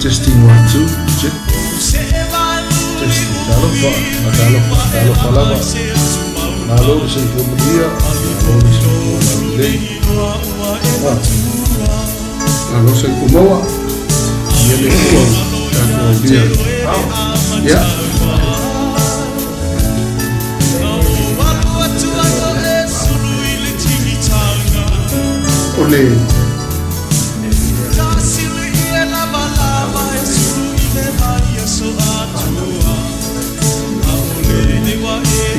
Testing one two check. Testing. Talofa, talofa, talofa lava. Malo le soifua manuia, malo le soifua laulelei. Ah, malo soifua maua. Ia le Atua ua tatou aulia. Ia. O le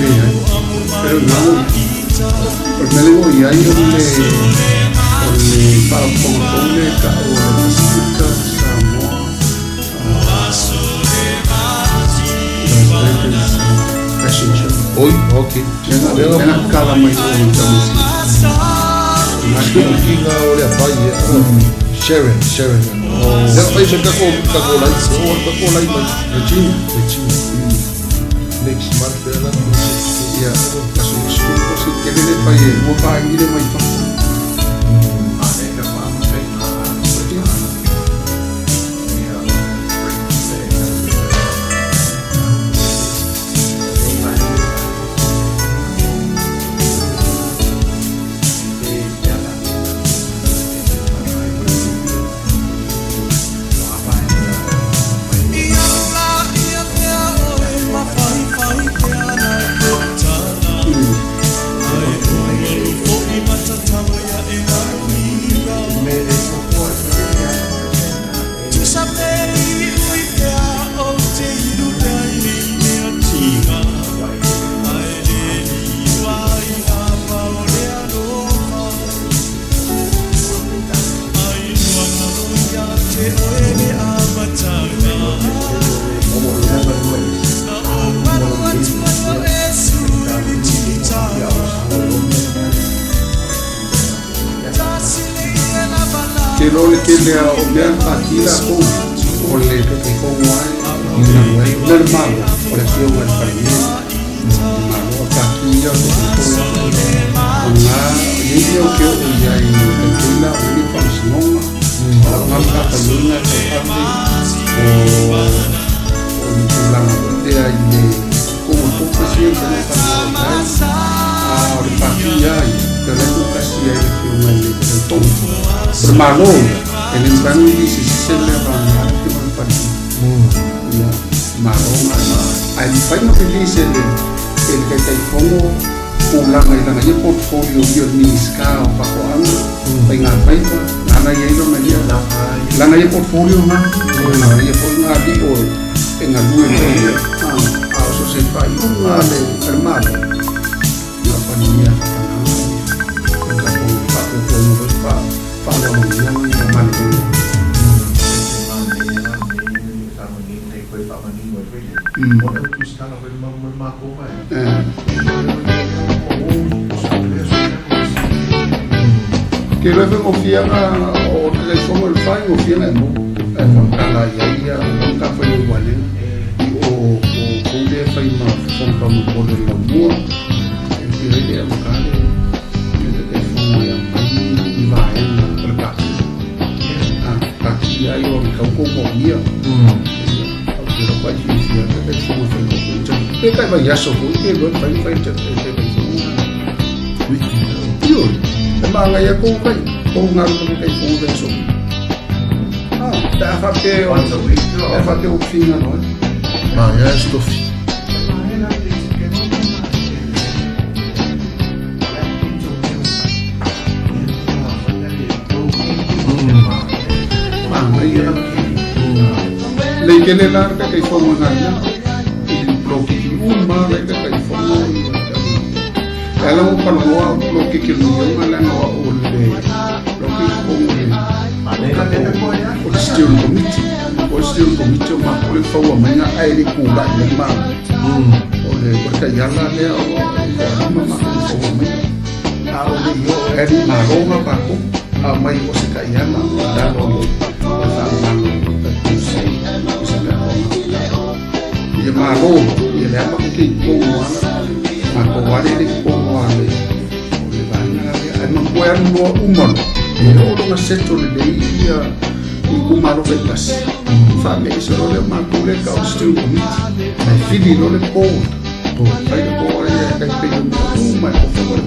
Leai. Pero na o le mea lea ua i ai o le o le faalapotopotoga fou lea e tau o le Pasifika Samoa Las Vegas Fashion Show. Oi, okay. Lea na kala mai o i tamisi. Kiga o le apai e. Sharon, Sharon. Lea fai me kako kako lai, o kako lai mai. Regina. Regina. Next month la. Ia, aso school ko si kele le pai e ua pa ingile mai fa. Ke lo le ke lea o mea pa kila ko o le ke ke fongo ai o le malo o le fio ngai pa ni malo ka ki ia o ke fongo o ngā ye ia o ke o ia i te tuila o le pa sinonga o ngā ka pa yunga te pate o o ni tulaga o te ai le ko mo ko presidente le pa a o le pa ki ia i te le ku kasi ai le fio ngai le te tongo o le malo e le mpangi i se se le ba ngā te mo pa ni ia malo nga ai fai no release le e le kai tai fongo tulaga i lana ia portfolio ia o le Minisita o Faatoaga, Faigafaiva, na ana ia i lona ia lana ia portfolio na na ia foi ngā li o e galue le a o so se faaiuga le le Malo ia palemia faatagaga ia tatou faafofoga foi faaaloalogia ia malelei. Ke loe faigofieaga o le taifono le faigofieaga e mo ae fagatala ai ia ka fai o ualega i o o kou lea fai ma fofoga le laumua e pei lea makale le taifono e aumai i vaega o le paki a paki ai o le kaukou moomia au te loa ai fiafia le taifono faigofie pe kai vai aso foi ke loe fai fai te taifono Io, e maangai a kou kai, kou ngalu ma ke taifono kai so. Ah, ta fa pe o, e fa pe o finga no. Ma ia stofi. Maangai a. Le ke le la ka kai fongo na ia. I bloki ki uma le ka kai fongo i. Ela o paloa o bloki ki lu yo la no o le bloki fongo le. O le steering committee. O le steering committee o ma o le faua mai nga ai le kula i le ma. O le o ka yala le o o ma ma o faua mai. A o le yo e li maronga pa ko a mai o se ka yala da lo le o fa malo ka tu se o se ka o ia malo ia le apa ke ko wala ma ko wale le ko wale o le vanga le ai ma ko alu loa uma loa e o longa seto le lei ia i ku malo faitasi faaleisa loa le matou le ka o steering committee ae fili loa le board fai le board ia kai pei o mea uma e ofa le board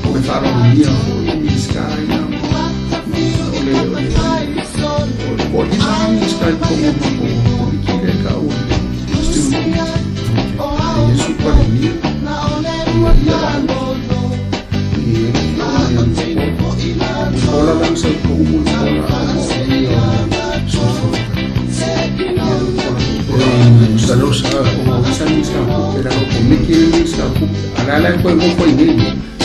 o le faaaloalogia foi Minisita ia o le o le o le board isa Minisita i totonu o matou komiti lea e taua le steering committee e Iesu Palemia ia ia la i e le fioga ia Nicola la sa i totonu Nicola ona o ia o Salosa. O sa Minisita o Tupe la komiti le Minisita o Tupe a le ala e koe mofo i nei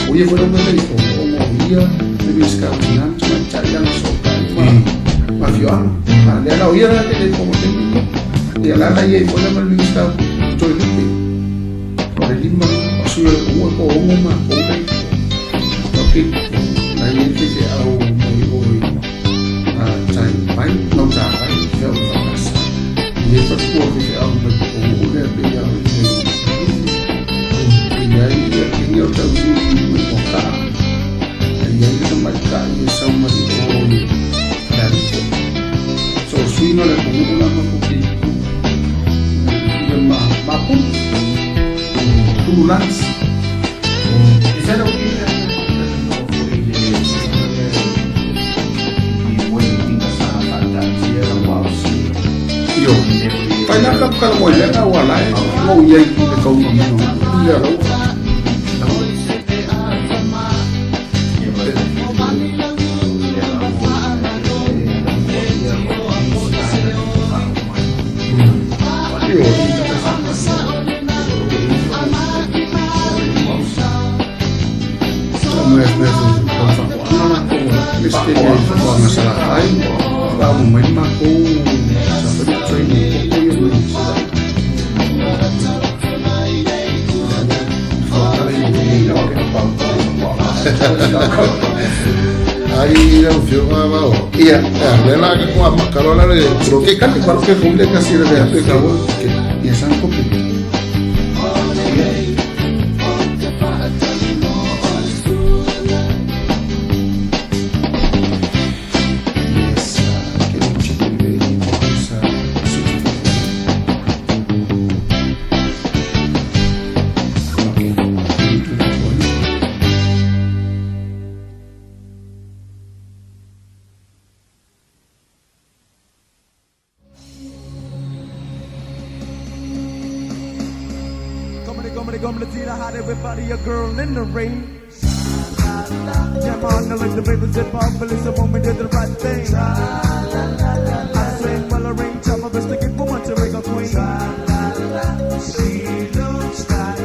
o ia foi le taitaifono ona o ia le Minisita o Finance ma taʻi ana sotai ma ma afioaga a lea la o ia la taitaifono taimi ia la la ia i foi ma le Minisita o Toelupe. lima o sui o le ua po o ma ko le o ke na i te ke au mai o i a tai mai no ta mai ke au fa sa i le fa ku ke ke au mai o o le pe ya o i i ai i ke ni o tau i mai o ka i ai le mai ka i sa mai o i la so sui no le ko la ma ko ke ia ma ma pu Kululans. Is that okay? Io. Pai na ka kala mo ia na wala e. Mo ia i le kau mo no. Ia ro. Io. Mo e me ko fa ko ana ko liste e ko ana sala ai. Ba mo mai ma ko sa fa ni training ko ia mo sa. Ai lau fioga vao. Ia. Le la ka ko ma karola le Pro ke kan ko ke ko le ka sira le pe ka wo ke ia san ko pe. Yes, ke mo chi le ni ko sa su. Okay. To the point. Come to see the hot everybody, a girl in the ring. Yeah, man, I like the way the zip off, but it's a woman did the right thing. I swing while I ring, try my best to get woman to make a queen. She looks like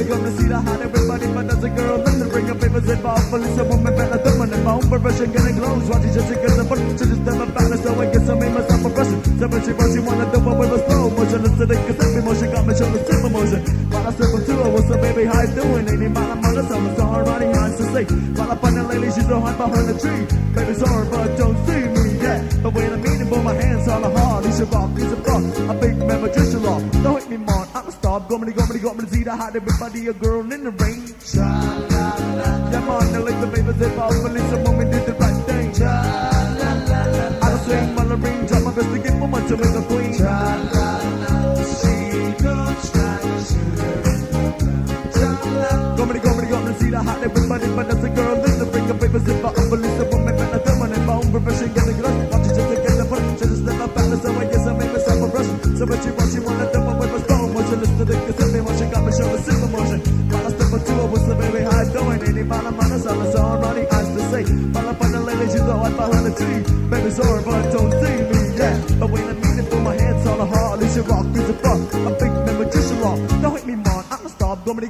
Come to see the hot everybody, but there's a girl in the ring. A paper zip off, but it's a woman better than my phone. But rushing, getting close, watch just get the fun. She just never balance, so I guess I made myself a rush. So but she wanna do it with a slow motion. Listen to the every motion got me showing the super motion. But I step to her, what's up, baby? How you doing? Ain't even my mother, so I'm already hard to say. But I find a lady, she's so hot behind the tree. Baby, sorry, but don't see me yet. But when I meet him, put my hands on the heart. He's a rock, he's a rock. A big man, magician law. Don't hit me, man. I'm a star. Go me, see the hot everybody, a girl in the ring. Yeah, man, I like the baby, zip off, but it's a woman did the right thing. I don't swing while I ring, try my best to get woman to make a queen. She looks like Come to see the hot everybody, but that's a girl in the ring. A paper zip off, but it's a woman, but I don't want it. Bone profession, get the glove. Watch it just to get the fun. She just never balance, so I guess I made myself a rush. So what she wanna do, but with a stone. Motion, listen to the cassette, motion, got me show the super motion. But I step into her, what's the baby, how you doing? Ain't even my mother, so I'm already eyes to say. But I find a lady, she's all right behind the tree. Baby, sorry, but don't see me yet. But when I meet it, put my hands on the heart. At least you rock, is a fuck. A big man, magician law. Don't hit me, man, I'm a star. Go me,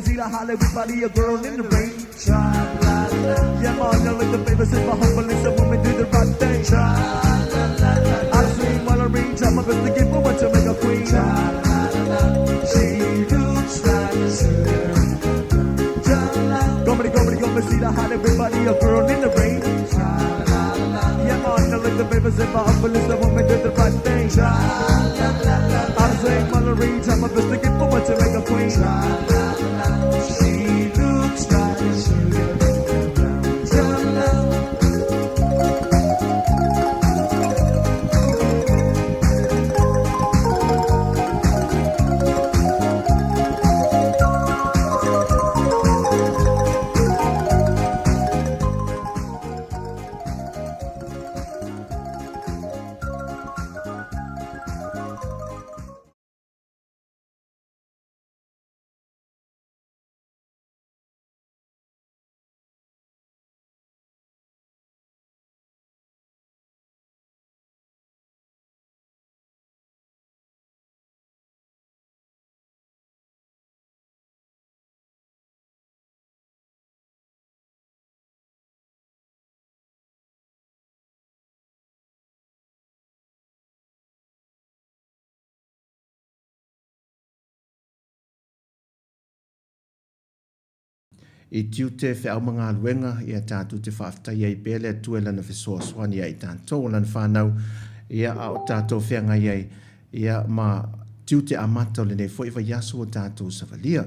see the hot everybody, a girl in the ring. Yeah, man, I like the favors in my humble, it's a woman do the right thing. I swing while I ring, try my best to get woman to make a queen. She looks like Go me, see the hot everybody, a girl in the ring. Yeah, man, I like the favors in my humble, it's a woman do the right thing. I swing while I ring, try my best to get woman to make a queen. She looks like i tiute, feau ma galuega, ia tatou te faafetai ai pea le Atua i Lana fesoasoani ia i tatou o Lana fanau, ia a o tatou feagai ai, ia ma tiute amata o lenei foi vaiaso ua tatou savalia.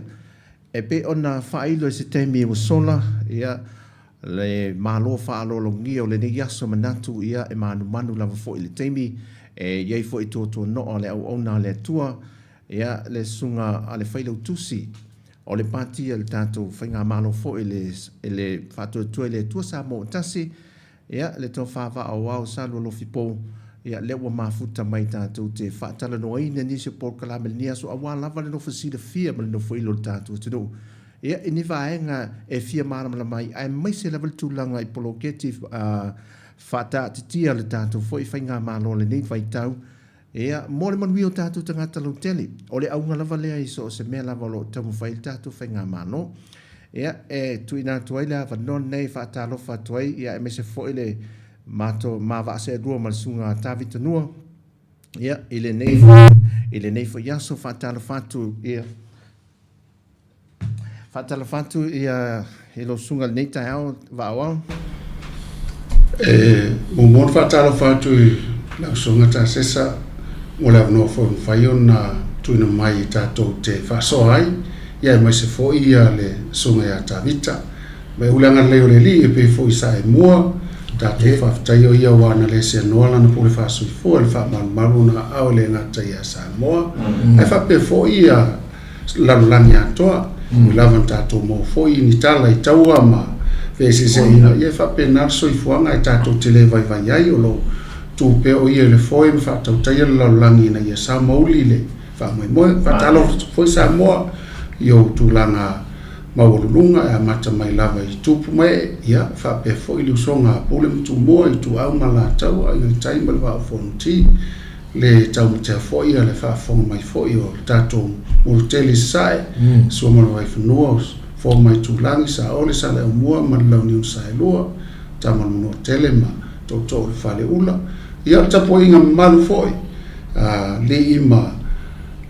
E pei ona faailo i se taimi ua sola, ia, le Malo faaaloalogia o lenei aso manatu, ia, e manumanu lava foi i le taimi e i ai foi tuatuanoa o le auauna a le Atua, ia, le susuga a le Failautusi o le Pati a le tatou Faigamalo foi i le Faatuatua i le Atua Samoa ua Tasi, Ia, le tofa vaaoao Sa Lualofi Pou, ia, lea ua mafuta mai tatou te faatalanoaina nisi o polokalame i lenei aso aua lava le nofo silafia ma le nofoilo o le tatou atunuu. Ia, i ni vaega e fia malamalama ai, aemaise lava le tulaga i poloketi faataatitia a le tatou foi faigamalo i lenei vaitau, ia, mo le manuia o tatou tagata lautele. O le auga lava lea i so o se mea lava o lo o taumafai ai le tatou faigamalo. Ia, e tuuina atu ai le avanoa lenei e faatalofa atu ai, ia, aemaise foi le matou ma vaa seelua ma le Susuga a Tavita Nua, ia, i lenei, i lenei foi aso faatalofa atu, ia, Faatalofa atu ia i lau susuga i lenei taeao vaaoao. E muamua ona faatalofa atu i lau susuga Tasesa mo le avanoa foi ua mafai ona tuuina mai e tatou te faasoa ai, ia aemaise foi ia le susuga ia Tavita. Ma e uli agalelei o le Alii e pei foi sa e mua, tatou faafetaia o ia aua na le seanoa lana pule faasoifua i le faamalumalu ona aao e le gata ia Samoa, ae faapea foi ia lalolagi atoa. Ui lava na tatou maua foi ni tala i taua ma feeseeseaiga, ia e faapena le soifuaga e tatou te le vaivai ai, o lo o tu pea o ia i le foe ma faatautaia le lalolagi ina ia sao ma uli le faamoemoe. Faatalofa atu foi Samoa i ou tulaga maualuluga e amata mai lava i tupu ma ee, ia faapea foi le usoga a Pule ma Tumua, Ituau ma Alataua, Aiga i le Tai ma le Vaa o Fonoti. le taumatea foi a le faafofoga mai foi o le tatou motu tele i Sasae, Sua ma le Vaifanua, Foa ma Aitulagi, Saole, Saleaaumua ma le Launiu na Saelua, Tama a le Manuatele ma Tootoo o le Faleula. Ia, o le tapuaiga mamalu foi a alii ma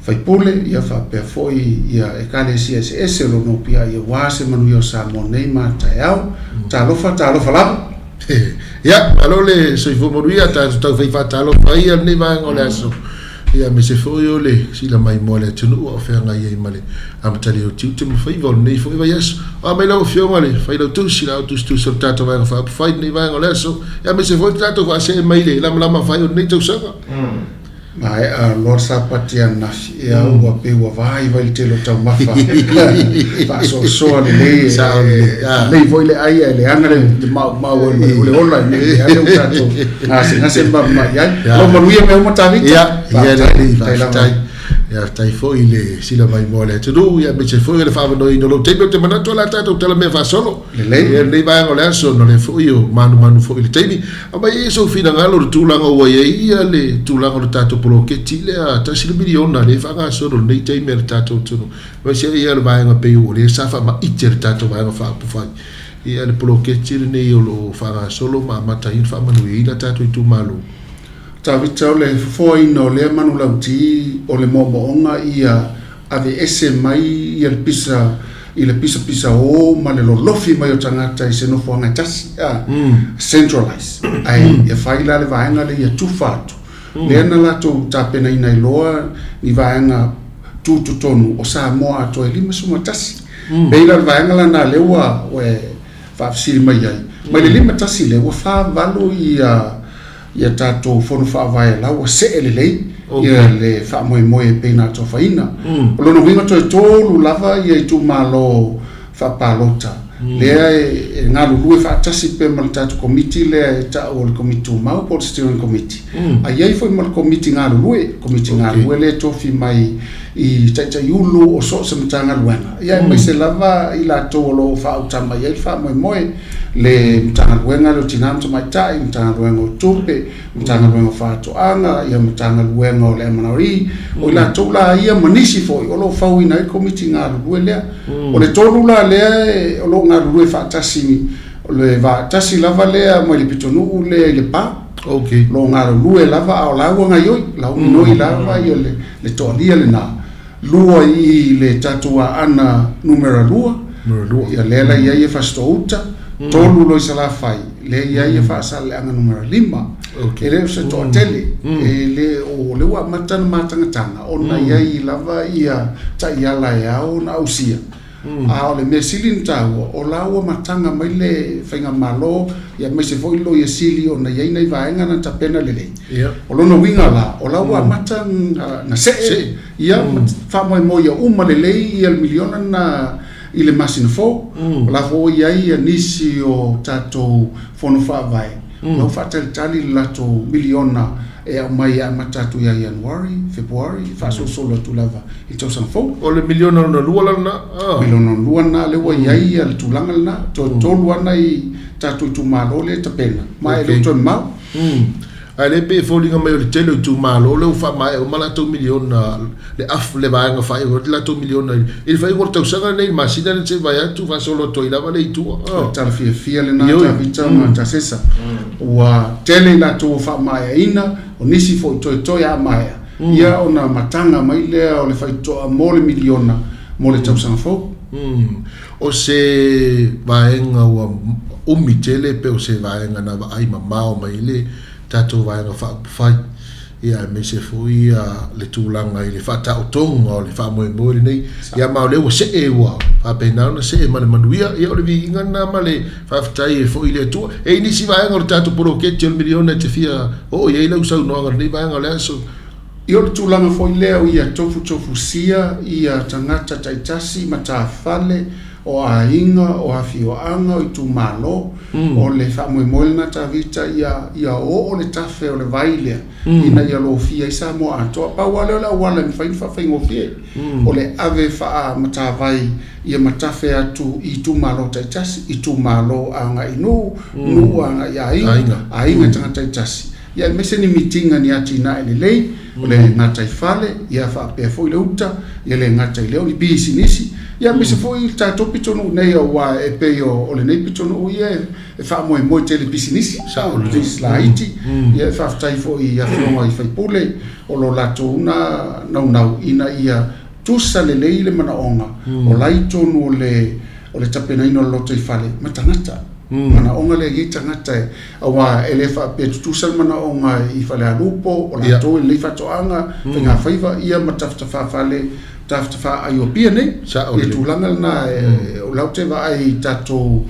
faipule, ia faapea foi ia Ekalesia eseese o lo o nopiai aua se manuia o Samoa nei ma a taeao. Talofa, talofa lava! Ia, malo le soifua manuia, tatou tau fai faatalofa ai ia lenei vaega o le aso. Ia, aemaise foi o le sila maimoa a le atunuu a o feagai ai ma le amatalia o tiute ma faiva o lenei foi vaiaso. A mai lau Afioga le Failautusi, la tusitusi o le tatou vaega faaupufai i lenei vaega o le aso, ia, aemaise foi le tatou faasee mai le lamalama fai o lenei tausaga. Maea loa le sapati ananafi, ia ua pei ua vaivai le tele o taumafa faasoasoa lelei, e lelei foi le ai ae leaga le maumau ai o le ola i mea lea ua tatou gasegase ma mamai ai. Lo manuia mea uma Tavita. Ia, ia lelei, faafetai. Ia, faafetai foi i le sila maimoa o le atunuu, ia aemaise foi o le faavanoaina o lou taimi. Ou te manatu o le a tatou tala mea faasolo. Lelei. Ia lenei vaega o le aso, ona o lea foi o manumanu foi i le taimi. Aumai ia sou finagalo i le tulaga ua i ai ia le tulaga o le tatou poloketi lea tasi le miliona lea e faagasolo i lenei taimi a le tatou atunuu. Aemaise ai ia le vaega pei o lea sa faamaite e le tatou vaega faaupufai ia le poloketi lenei o lo o faagasolo ma amata ai ona faamanuiaina tatou itumalo. Tavita o le fofoaina o lea manulauti o le moomooga ia aveese mai ia le pisa i le pisapisaō ma le lolofi mai o tagata i se nofoaga e tasi, a, centralize, ae ia fai la le vaega lea ia tufa atu. Lea na latou tapenaina ai loa ni vaega tutotonu o Samoa atoa e 51. Pei la o le vaega lena lea ua e faafesili mai ai, mai le 51 lea ua 48 ia ia tatou fono faavae la ua see lelei ia le faamoemoe e pei ona atofaina. O lona uiga toe tolu lava ia itumalo faapalota lea e galulue faatasi pea ma le tatou komiti lea e ta'u o le Komiti Tumau po o le Steering Committee. A i ai foi ma le Komiti galulue, Komiti galulue lea e tofi mai i taitaiulu o so o se Matagaluega, ia aemaise lava i latou o lo o faaautama i ai le faamoemoe, le Matagaluega lea o Tina ma Tamaitai, Matagaluega o Tupe, Matagaluega o Faatoaga, ia Matagaluega o le MNRE, o i latou la ia ma nisi foi o lo o fauina ai le Komiti galulue lea. O le tolu la lea o lo o galulue faatasi, o le va tasi lava lea mai le pitonuu lea i Lepa. Okay. O lo o galulue lava a o la ua gaioi, la ua minoi lava ia le toalia lena. Lua i le tatou Aana numera lua. Ia lea la i ai Fasitoo-uta, tolu loa i Salafai, lea e i ai Faasaleleaga numera lima. E le o se toatele, e le o lea ua amata ona matagataga ona e i ai lava ia taiala e ao ona ausia. A o le mea sili ona taua, o la ua mataga mai le Faigamalo aemaise foi le Loia Sili ona e i ai nai vaega na tapena lelei. O lona uiga la, o la ua amata na see ia ma faamoemoe ia uma lelei ia le miliona lena i le masina fou. O la foi ua i ai nisi o tatou fono faavae, o la ua faatalitali le latou miliona e aumai e amata atu ia Ianuari, Fepuari, faasolosolo atu lava i le tausaga fou. O le miliona lona lua la lena? Miliona lona lua lena lea ua i ai le tulaga lena. Toe tolu lava nai tatou itumalo lea e tapena, ma e le o toe mamao. Ae lea pei e foliga mai o le tele o itumalo lea ua faamaea uma latou miliona le af le vaega faaiu atu latou miliona i le faaiuga o le tausaga lenei i le masina lenei se i vaai atu faasolo atu ai lava lea i tua. O le tala fiafia lena Tavita ma Tasesa. Ua tele i latou ua faamaeaina, o nisi foi toetoe a maea, ia ona mataga mai lea o le faitotoa mo le miliona mo le tausaga fou. O se vaega ua umi tele pe o se vaega na vaai mamao mai le tatou Vaega Faaupufai, ia aemaise foi le tulaga i le faataotoga o le faamoemoe lenei. Ia ma o lea ua see ua faapena ona see ma le manuia. Ia o le viiga lena ma le faafetai e foi i le Atua. E i ai nisi vaega o le tatou poloketi o le miliona e te fia oo i ai lau saunoaga i lenei vaega o le aso? Ia o le tulaga foi lea o ia tofutofusia ia tagata taitasi, matafale, o aiga, o afioaga, o itumalo, o le faamoemoe lena Tavita ia ia oo le tafe o le vai lea ina ia lofia ai Samoa atoa. Pau lava lea o le auala e mafai ona faafaigofie, o le ave faamatavai ia matafe atu i itumalo taitasi, itumalo agai i nuu, nuu agai i aiga, aiga i tagata taitasi. Ia aemaise ni mitiga ni atinae lelei, o le gataifale, ia faapea foi le uta, ia le gata i lea o ni pisinisi, ia aemaise foi le tatou pitonuu nei aua e pei o lenei pitonuu ia e faamoemoe tele i pisinisi, pisinisi laiti, ia e faafetai foi i afioga i sui usufono o lo latou na naunau ina ia tusa lelei le manaoga o la i totonu o le tapenaina o le lotoifale ma tagata. Manaoga lea e i ai tagata e, aua e le faapea e tutusa le manaoga i Falealupo, o latou e lelei faatoaga, faigafaiva, ia ma Tafatafaafale, Tafatafaai o Apia nei. Ia tulaga lena, o la ou te vaai i tatou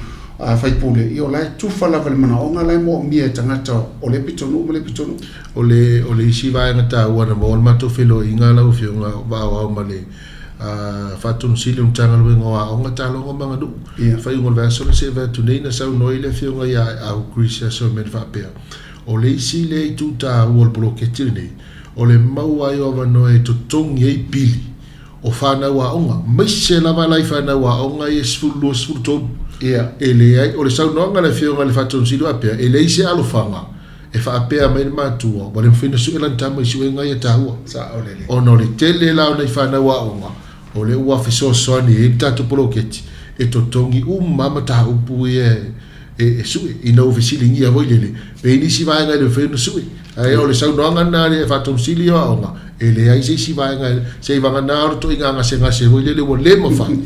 sui usufono, ia o la e tufa lava i le manaoga la e moomia e tagata o lea pitonuu ma lea pitonuu. O le, o le isi vaega taua na maua le matou feiloaiga lau Afioga Vaaoao ma le Faatonu Sili o le Matagaluega o Aoga, Taaloga ma Aganuu. I le faaiuga o le vaiaso lea se'e atu nei na saunoa ai le Afioga ia Aeau Chris Asselman faapea, O le isi lea itu taua o le poloketi lenei, o le maua ai o avanoa e totogi ai pili o fanau aoga, aemaise lava la i fanau aoga ia 12, 13. E leai, o le saunoaga a le Afioga i le Faatonu Sili faapea, e leai se alofaga E faapea mai le matua, ua le mafai ona sue lana tama i suega ia taua. Ona o le tele la o nai fanau aoga, o lea ua fesoasoani ai le tatou poloketi e totogi uma lava mataupu ia e sue, ina ua fesiligia foi lele, pe i ai nisi vaega e le mafai ona sue. Ae o le saunoaga lena a le Faatonu Sili o Aoga, e leai se isi vaega, se i vagana o le ituaiga gasegase foi lele ua le mafai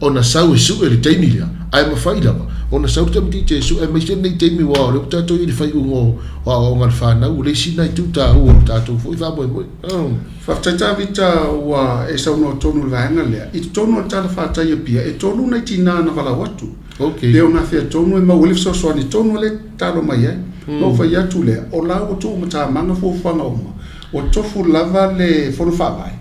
ona sau e sue i le taimi lea, ae mafai lava ona sau le tamaitiiti e sue, aemaise lenei taimi aua o lea ua tatou i ai i le faaiuga o aoaoga a le fanau, o le isi lena itu taua o le tatou foi faamoemoe. Faafetai Tavita ua e saunoa tonu i le vaega lea. I totonu o le Tala Fatai Apia, e tolu nai tina na valaau atu. Pe o gafea tonu e maua ai le fesoasoani tonu lea e tatalo mai ai. Ona ou fai atu lea, o la ua tuu matamaga fuafuaga uma, ua tofu lava le Fono Faavae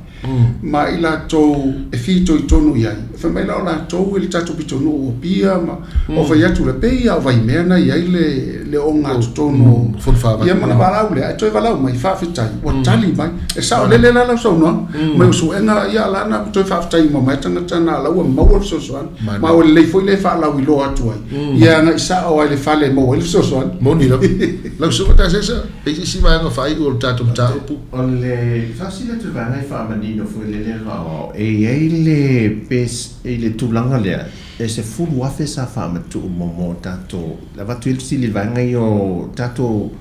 ma i latou e fitoitonu i ai. Fai mai la o latou i le tatou pitonuu o Apia ma ou fai atu lea, pei lava o Vaimea na i ai le ogatotonu o ia ma ona valaau lea, ae toe valaau mai, faafetai ua tali mai. E saolele la lau saunoaga mai o suega ia la na toe faafetai uma mai tagata na la ua maua le fesoasoani. Ma ua lelei foi le faalauiloa atu ai ia agai sao ai i le fale e maua ai le fesoasoani. Moni lava. Lau Susuga Tasesa, e i ai se isi vaega faaiu o le tatou mataupu? O le faasili atu i le vaega e faamanino foi le lea aoao, e i ai le pe i le tulaga lea, e 10,000 sa faamatuu mo mo tatou, avatu ai le fesili i le vaega ia o tatou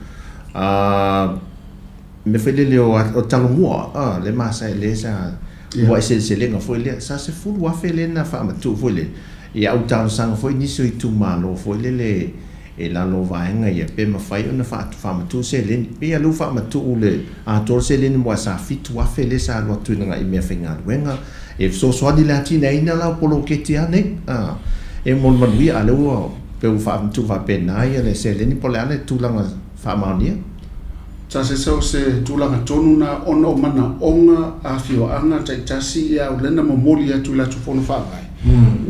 mea foi lele o Talomua, a, le masa lea sa uluai seleselega foi lea, sa 10,000 lea na faamatuu foi lele. Ia au talosaga foi nisi o itumalo foi lele e lalo o vaega ia pe mafai ona faamatuu seleni. Pei a lea ua faamatuu le atoa le seleni aua sa 7,000 lea sa alu atu i meafaigaluega e fesoasoani i le atinaeina la o poloketi a nei. E mo le manuia a lea ua pei ua faamatuu faapena ia le seleni po o le a le tulaga faamaonia. Tasesa o se tulaga tonu na ona o manaoga a afioaga taitasi ia o lea na momoli atu i latou fono faavae.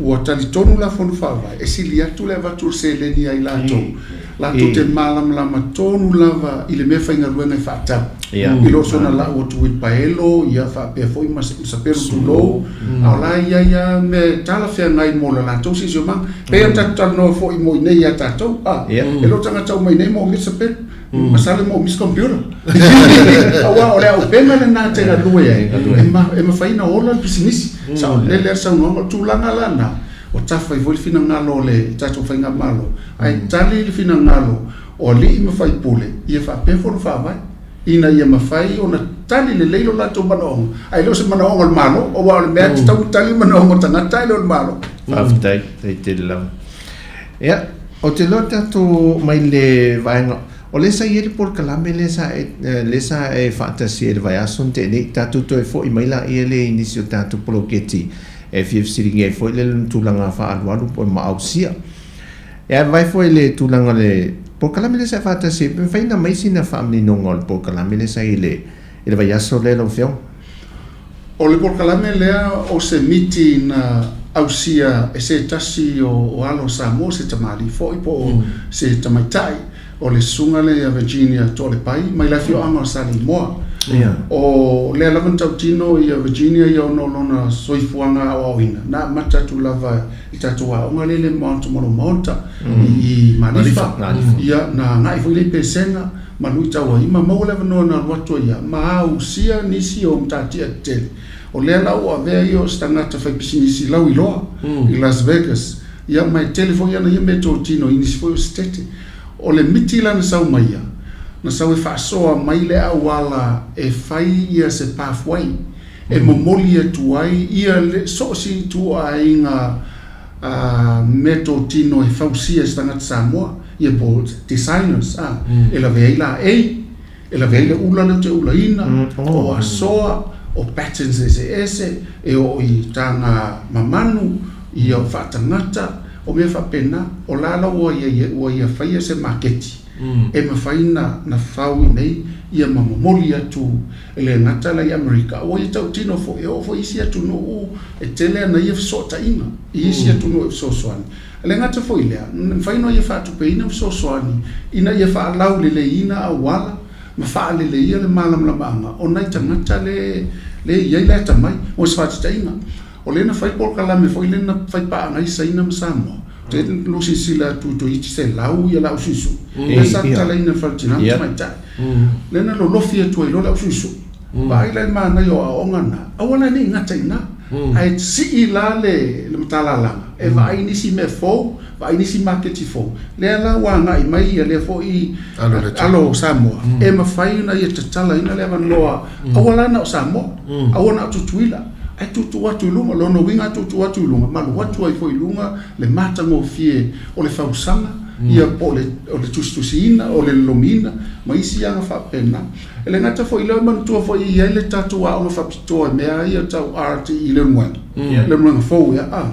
Ua talitonu la fono faavae e sili atu le avatu o le seleni ia i latou, latou te malamalama tonu lava i le mea faigaluega e faatau i lo sona lau atu uilipaelo ia faapea foi ma sapelu tulou, a o la e i ai lava mea e talafeagai mo le latou siosiomaga. Pei ona tatou talanoa foi mo i inei ia tatou, e le o tagata uma i inei moomia sapelu. Masalo mo mis computer. Aua o le auupega lena te galue ai, e mafai ona ola le pisinisi. Saolele lava le saunoaga. O le tulaga la lena, ua tafa ai foi le finagalo o le tatou faigamalo, ae tali le finagalo o alii ma faipule ia faapea fono faavae, ina ia mafai ona tali lelei lo latou manaoga, ae le o se manaoga o le Malo, aua o le mea e tatau ona tali manaoga o tagata ae le o le Malo. Faafetai, faafetai tele lava. Ia, ou te iloa tatou mai le vaega, o lea sa i ai le polokalame lea sa e, lea sa e faatasi ai i le vaiaso na tea nei, tatou toe foi mai laia lea i nisi o tatou poloketi e fia fesiligia ai foi le tulaga faaalualu po o maausia. Ia, ae vaai foi i le tulaga o le polokalame lea sa e faatasi ai, pe mafai ona aumai sina faamaninoga o le polokalame lea sa i ai i le vaiaso lea lau Afioga? O le polokalame lea o se miti na ausia e se tasi o alo o Samoa, se tamalii foi po o se tamaitai, o le susuga lea ia Virginia Toalepai mai le afioaga o Saleimoa. O lea lava na tautino ia Virginia ia ona o lona soifuaga aoaoina, na amata atu lava i tatou aoga lea i le Mount Monomaota i Malifa, ia na agai foi lea i Pesega, ma luitau ai ma maua le avanoa na alu atu ai ia ma ausia nisi o matatia tetele. O lea la ua avea ia o se tagata faipisinisi lauiloa i Las Vegas, ia ma e tele foi ana ia meatotino i nisi foi o setete. O le miti la na sau mai ia, na sau e faasoa mai le auala e fai ia se pathway e momoli atu ai ia le so o se ituaiga meatotino e fausia e se tagata Samoa, ia po o designers a, e lavea ai laei, e lavea ai le ula lea ou te ulaina, o asoa, o patterns eseese, e oo i taga mamanu, ia o faatagata, o mea faapena, o la la ua ia faia se maketi e mafai na fau i nei ia ma momoli atu e le gata la i Amerika, a ua ia tautino foi, e oo foi i isi atunuu e tele ana ia fesootaiga i isi atunuu e fesoasoani. E le gata foi i lea, e mafai ona ia faatupeina fesoasoani ina ia faalauleleiina auala ma faaleleia le malamalamaaga o nai tagata le e i ai le atamai. Mo se faataitaiga, o lea na fai polokalame foi lea na fai paaga ai Saina ma Samoa, te lou silasila atu i toeitiiti 100 ia le ausuisui, lea sa tatalaina e le Fale Tina ma Tamaitai. Lea na lolofi atu ai loa le ausuisui. Vaai la i le manaia o aoaoga na, aua la ne i gata i ina, ae sii la le matalalaga e vaai nisi mea fou, vaai nisi maketi fou. Lea la ua agai mai ia lea foi alo o Samoa, e mafai ona ia tatalaina le avanoa, aua la na o Samoa, aua na o Tutuila, ae tuutuu atu i luga. O lona uiga a tuutuu atu i luga, malu atu ai foi i luga le matagofie o le fausaga, ia po o le tusitusiina, o le lolomiina, ma isi aga faapena. E le gata foi i lea, manatua foi e i ai le tatou aoga faapitoa i mea ia tau art i Leulumoega, Leulumoega fou ea, a?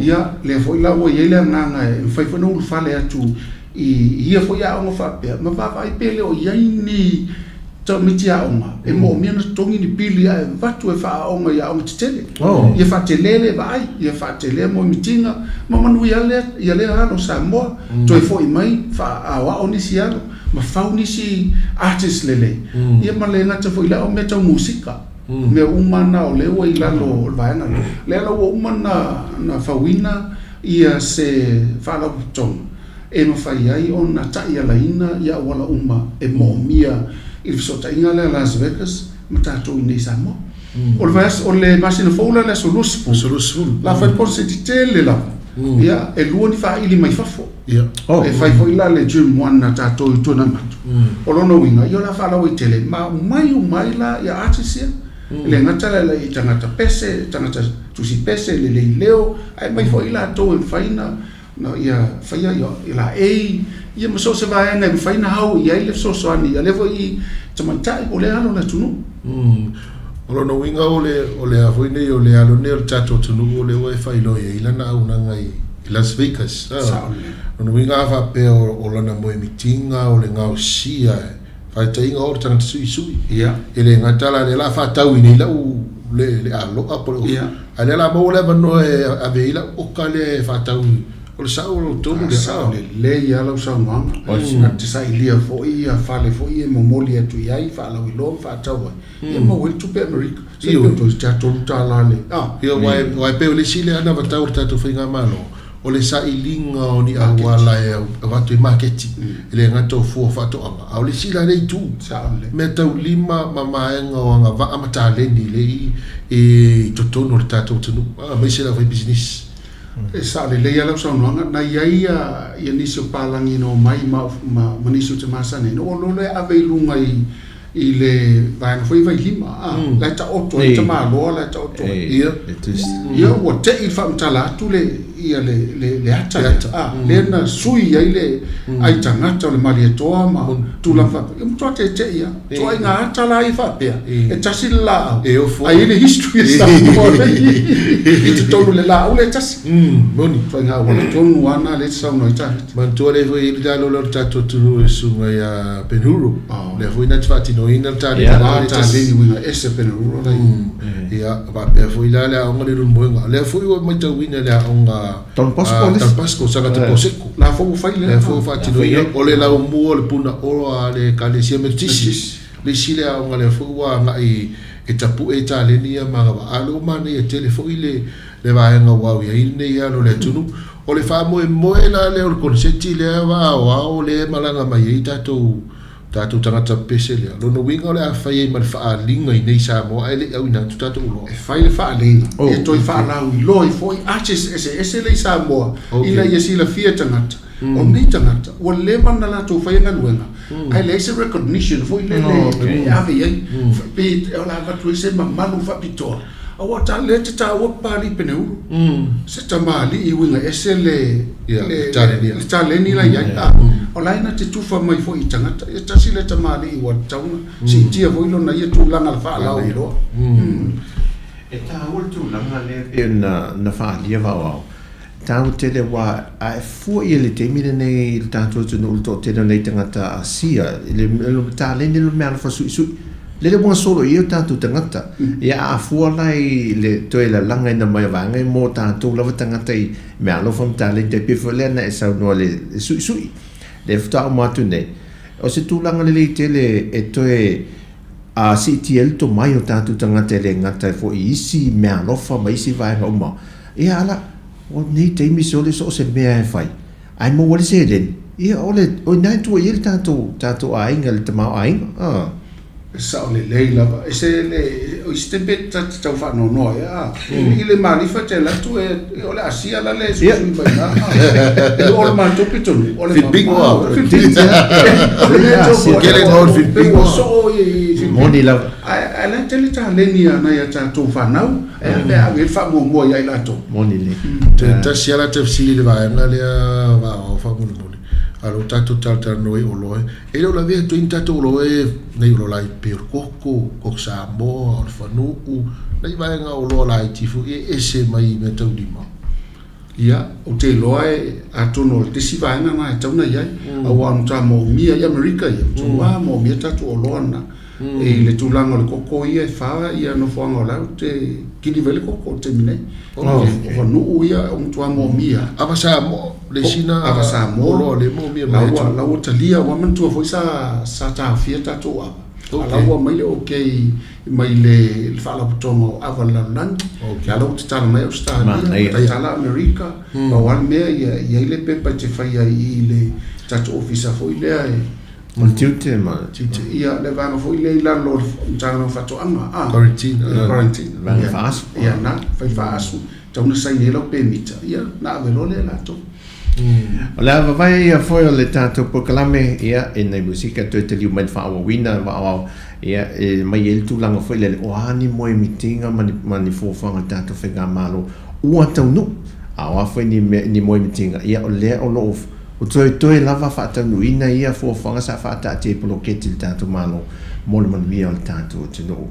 Ia, lea foi la ua i ai le agaga e mafai foi ona ulufale atu i ia foi aoga faapea, ma vaavaai pe le o i ai ni tamaiti aoga e moomia ona totogi ni pili ae avatu e faaaoga i aoga tetele. Ia faatele le vaai, ia faatele moemitiga ma manuia lea, ia lea alo Samoa, toe foi mai faaaoao nisi alo. ma fau nisi artist lelei, ia ma le gata foi i lea o mea tau musika, mea uma na o lea ua i lalo o le vaega lea. Lea la ua uma na fauina ia se faalapotopotoga e mafai ai ona taialaina ia auala uma e moomia i le fesootaiga lea a Las Vegas ma tatou i inei i Samoa. O le vaiaso, o le masina fou la le aso 20, Aso 20. la fai le concert tele lava, ia e lua ni faaili mai fafo. Ia. Oh. E fai foi la le June 1 a tatou i Tuanaimato. O lona uiga, ia o le a faalauaitele ma aumai uma ai la ia artists ia. E le gata la i tagata pese, tagata tusi pese, lelei leo, ae aumai foi latou e mafai na na ia faia ia laei, ia ma so o se vaega e mafai ona ao i ai le fesoasoani a lea foi tamaitai po o lea alo o le atunuu. O lona uiga o le o le a foi nei o le alo nei o le tatou atunuu o lea ua e faailoa i ai lana auaunaga i Las Vegas. Sao lelei. Lona uiga a faapea o lana moemitiga o le gaosia faataitaiga o le tagata suisui. Ia. E le gata la lea la faatau i nei lau le le aloa po le Ia. A lea la maua le avanoa e ave ai lau oka lea e faatau o le sao o le tonu lea. Sao lelei lava lau saunoaga. Na te sailia foi ia fale foi e momoli atu i ai faalauiloa ma faatau ai. Ia maua ai le tupe Amerika. Se pe toeitiiti lava $3 le. Ia aua e pei o le isi lea anavatau a le tatou faigamalo, o le sailiga o ni auala e avatu ai maketi, e le gata o fua o faatoaga, a o le isi la lea itu, meataulima ma vaega o agavaa ma taleni lea i totonu o le tatou atunuu, aemaise le aufaipisinisi. E sao lelei lava lau saunoaga, na i ai ia nisi o palagi na omai ma nisi ou te masani ai, na ou alu loa lea ave i luga i i le vaega foi Vailima, a, la e taoto ai le tamaloa la e taoto ai. Ia. Ia ua te i le faamatala atu le, ia le, le, le ata lea, a, lea na sui ai le ai tagata o le Malietoa ma tulaga faapea. Ia matua tete'i lava. Ituaiga ata la ia faapea, e tasi le laau, ae i ai le history a Samoa nei i totonu o le laau lea e tasi. Moni. Ituaiga auala tonu lava na lea e te saunoa ai Tavita. Manatua lea foi le lalo lea o le tatou atunuu e susuga ia Penhuro. Lea foi na te faatinoina le taleni lea e tasi. Taleni uiga ese Penhuro la ia. Ia, faapea foi la le aoga lea i Leulumoega. Lea foi ua matauina le aoga Don Bosco le isi. Don Bosco, Sangata Poseko. La foi ua fai lea. Lea foi ua faatinoina. O le laumua o le Punaolo a le Ekalesia Metotisi. Le isi lea aoga lea foi ua agai e tapue taleni ia ma agavaa. A o lea ua manaia tele foi le le vaega ua au i ai lenei alo o le atunuu. O le faamoemoe la lea o le koneseti lea va aoao lea e malaga mai ai tatou tatou tagata pepese lea. Lona uiga o le a fai ai ma le faaaliga i nei Samoa ae le i auina atu tatou oloa. E fai le faaaliga, e toe faalauiloa ai foi artists eseese lea i Samoa ina ia silafia e tagata, o nei tagata ua leva ona latou faia galuega ae leai se recognition foi lele e ave i ai. Pe o le a avatu ai se mamalu faapitoa. Aua ta lea te taua Papalii Peneulu. Se tamalii uiga ese le le le taleni la iai. A o la e na te tufa mai foi i tagata. Ia tasi lea tamalii ua tatau ona siitia foi lona ia tulaga le faalauiloa. E taua le tulaga lea pei ona na faaalia Vaoao. E taua tele aua a e fua i ai i le taimi lenei i le tatou atunuu i le toatele o nei tagata Asia, i le taleni le meaalofa suisui, lele ua gasolo i ai o tatou tagata. Ia a fua la i le toe lalagaina mai o vaega ia mo tatou lava tagata i meaalofa ma taleni tai pei foi lea na e saunoa i le suisui lea faatoa uma atu nei. O se tulaga lelei tele e toe a siitia ai le tomai o tatou tagata e le gata foi i isi meaalofa ma isi vaega uma. Ia ala, o nei taimi sole so o se mea e fai, ae maua ai le seleni, ia o le, o i ina e tua i ai le tatou, tatou aiga, le tamaoaiga, a. E sao lelei lava. E se le, o isi taimi pe ta te tau faanoanoa ai, a. I le malifa te alu atu e, o le Asia la le suisui mai ina, a. E o le matou pitonuu, o le mamao. Filipino. Pei ua soo i Filipino. Moni lava. Ae la e tele taleni a nai a tatou fanau. Ae a pe a ave i ai le faamuamua ia i latou. Moni lelei. Toe tasi lava la te fesili i le vaega lea vaaoao faamolemole, a lo tatou talatalanoa i oloa, e le o lavea atu ai ni tatou oloa e nai oloa laiti pei o le koko, koko Samoa, o le fanuu, nai vaega oloa laiti foi e ese mai meataulima. Ia, ou te iloa e, atonu o le isi vaega lena e tatau ona i ai, aua na matua moomia i Amerika ia, matua moomia tatou oloa na. I le tulaga o le koko ia e fa ia nofoaga o la ou te kiliva ai le koko i le taimi nei. O fanuu ia ua matua moomia. Ava Samoa, le isi na Ava Samoa, oloa lea e moomia mai e la ua talia, ua manatua foi sa taofia tatou ava. A la ua aumai le okay mai le Faalapotopotoga o Ava i le Lalolagi, la ua tatala mai Ausetalia, tatala Amerika, pau lava le mea ia i ai le pepa e te faia i le tatou ofisa foi lea e O le tiute ma tiute. Ia, le vaega foi lea i lalo o le Matagaluega o Faatoaga, a. Quarantine. Quarantine. Vaega faaasu. Ia, na, fai faaasu, tatau ona saini ai lau pemita, ia, na ave loa lea e latou. O le avavae ia foi o le tatou polokalame, ia, i nei musika toe taliu mai le faaauauina, vaaoao. Ia, e mai ai le tulaga foi lele, o a ni moemitiga ma ni, ma ni fuafuaga a le tatou faigamalo ua taunuu, a o a foi ni mea, ni moemitiga, ia o lea o lo o o toetoe lava faataunuuina ia fuafuaga sa faataatia i poloketi a le tatou Malo mo le manuia o le tatou atunuu.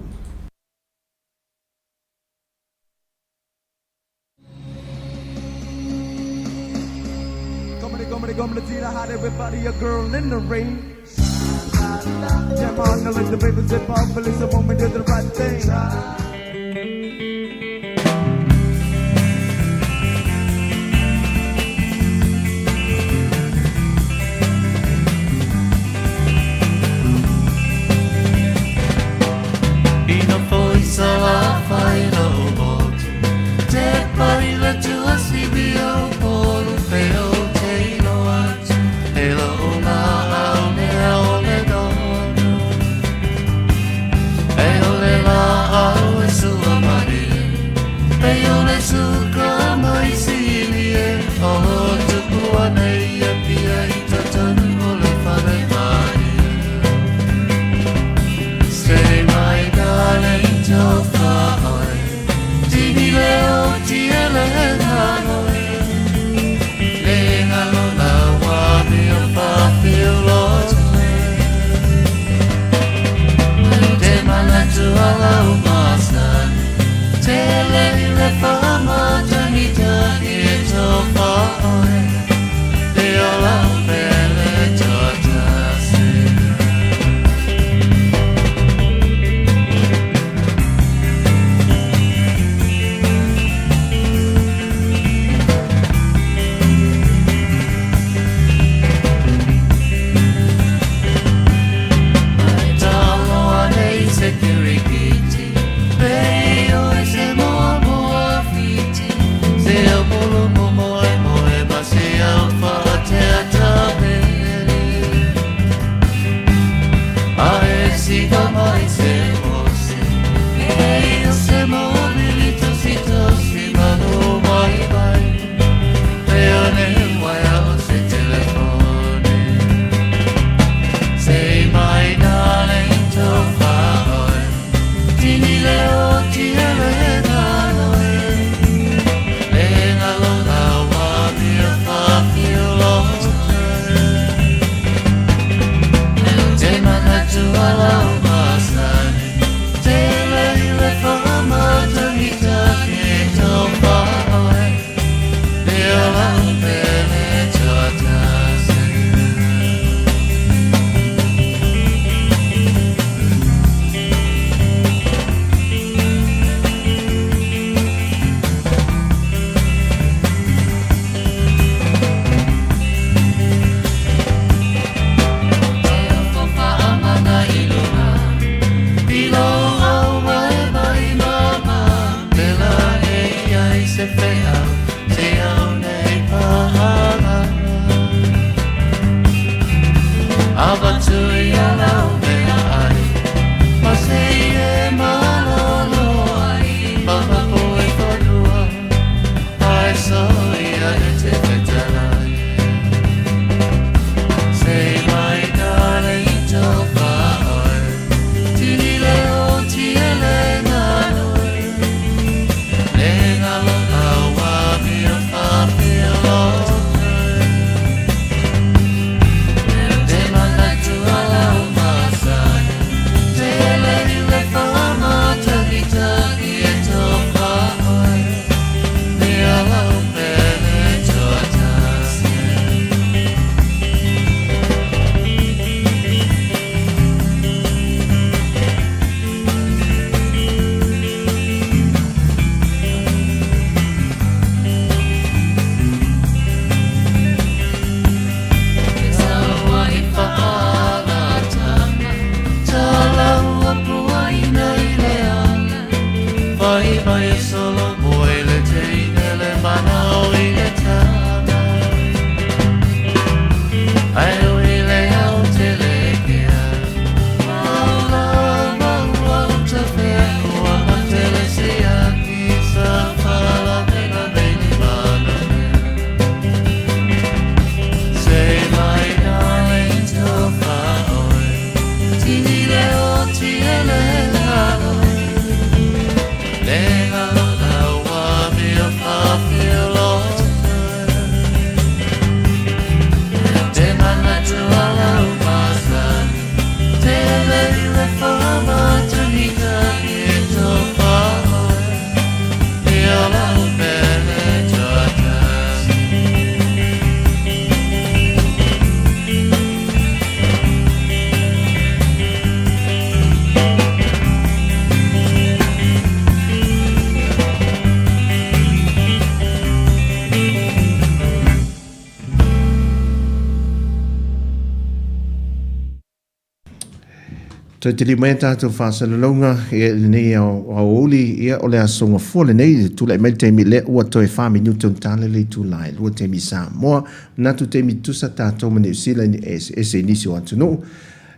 Toe tali mai a tatou faasalalauga ia i lenei aoauli, ia o le aso Gafua lenei, i le tulai mai le taimi lea ua toe 4 minute ona tala le itula e 2 taimi i Samoa. Manatu taimi tutusa tatou ma Niu Sila i eseese i nisi o atunuu.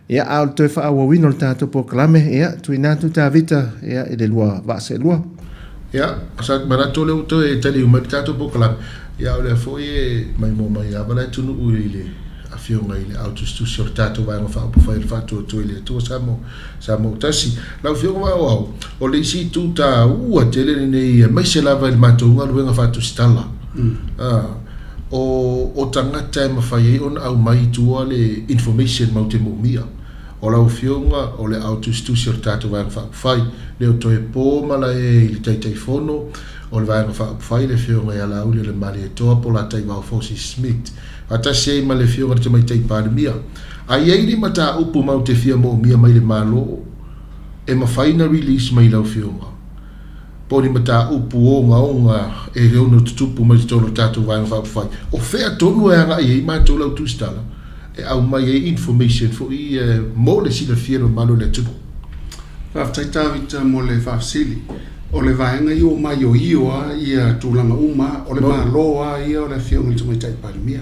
Ia a o le toe faaauauina o le tatou polokalame, ia tuuina atu Tavita ia i le lua vaa seelua. Ia, sa manatu o lea ua toe taliu mai le tatou polokalame, ia o lea foi e maimoa mai lava le atunuu i le Afioga i le Ao Tusitusi o le tatou Vaega Faaupufai o le Faatuatua i le Atua Samoa, Samoa Tasi. Lau Afioga Vaaoao, o le isi itu taua tele lenei aemaise lava i le matou galuega faatusitala, o, o tagata e mafai ai ona aumai i tua le information matou te moomia. O lau Afioga, o le Ao Tusitusi o le tatou Vaega Faaupufai, le o toe po malae i le Taitaifono o le Vaega Faaupufai, le Afioga ia Laauli-o-le-Malietoa Polataivao Fosi Smith, faatasi ai ma le Afioga i le Tamaitai Palemia. A i ai ni mataupu matou te fia moomia mai le Malo e mafai ona release mai i lau Afioga, po o ni mataupu ogaoga e ono tutupu mai totonu o le tatou Vaega Faaupufai, o fea tonu e agai ai matou lau tusitala e aumai ai information foi ia mo le silafia e le mamalu o le atunuu? Faafetai Tavita mo le faafesili. O le vaega ia ua maioio lava ia tulaga uma, o le Malo lava ia o le Afioga i le Tamaitai Palemia.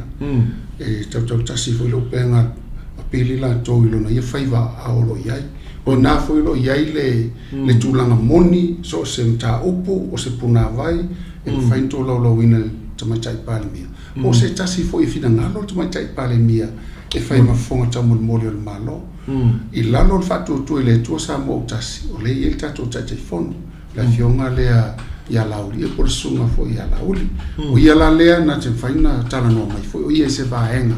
E tautautasi foi le upega a pili latou i lona ia faiva aao o lo o i ai. O i ina foi o lo o i ai le le tulaga moni, so o se mataupu, o se punavai e mafai ona tolaulauina e le Tamaitai Palemia, po o se tasi foi e finagalo le Tamaitai Palemia e fai ma fofoga taumolimoli o le Malo. I lalo o le faatuatua i le Atua Samoa ua tasi, o lea e i ai le tatou Taitaifono, le Afioga lea ia Laauli, ia po o le Susuga foi ia Laauli. O ia la lea na te mafai ona talanoa mai foi, o ia i se vaega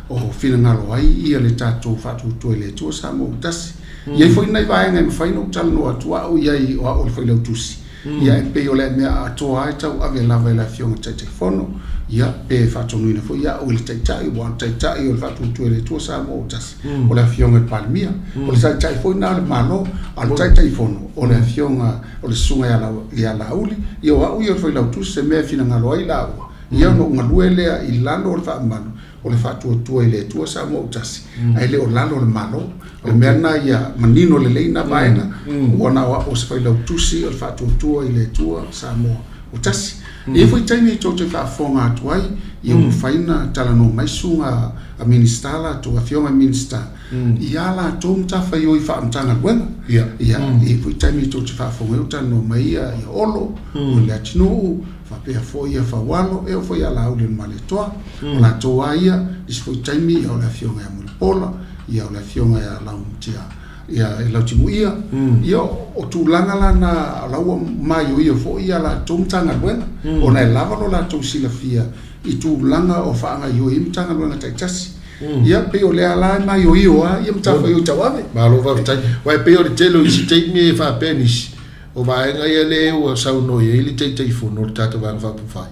o finagalo ai ia le tatou faatuatua i le Atua Samoa ua tasi. E i ai foi nai vaega e mafai ona ou talanoa atu au i ai o au o le Failautusi, ia e pei o le mea atoa lava e tauave lava e le Afioga i le Taitaifono, ia pe faatonuina foi au e le Taitai, aua o le Taitai o le Faatuatua i le Atua Samoa ua tasi, o le Afioga i le Palemia. O le Taitai foi lena o le Malo, a o le Taitaifono, o le Afioga o le Susuga ia Laauli, ia o au ia o le Failautusi, se mea e finagalo ai laua, ia ona ou galue lea i lalo o le faamamalu o le faatuatua i le Atua Samoa ua tasi, ae le o lalo o le Malo. O le mea lena ia manino lelei lena vaega, ua na o au o se failautusi o le faatuatua i le Atua Samoa ua tasi. E i ai foi taimi tou te faafofoga atu ai, ia ua mafai ona talanoa mai susuga a Minisita latou, afioga i Minisita, i a latou matafaioi faa-Matagaluega. Ia, e i ai foi taimi tou te faafofoga ai o talanoa mai ia Olo, o Leatinuu, faapea foi ia Faualo, e oo foi ia Laauli o le Malietoa. O latou lava ia, isi foi taimi ia o le afioga ia Mulipola, ia o le afioga ia Laumatia, ia Lautimuia. Ia o tulaga la na, o la ua maioio foi ia latou Matagaluega, ona e lava lo latou silafia i tulaga o faagaoioi ai Matagaluega taitasi. Ia pei o lea la e maioio lava ia matafaioi tauave. Malo faafetai. Aua e pei o le tele o isi taimi e faapea nisi, O vaega ia lea ua saunoa i ai le Taitaifono o le tatou Vaega Faaupufai,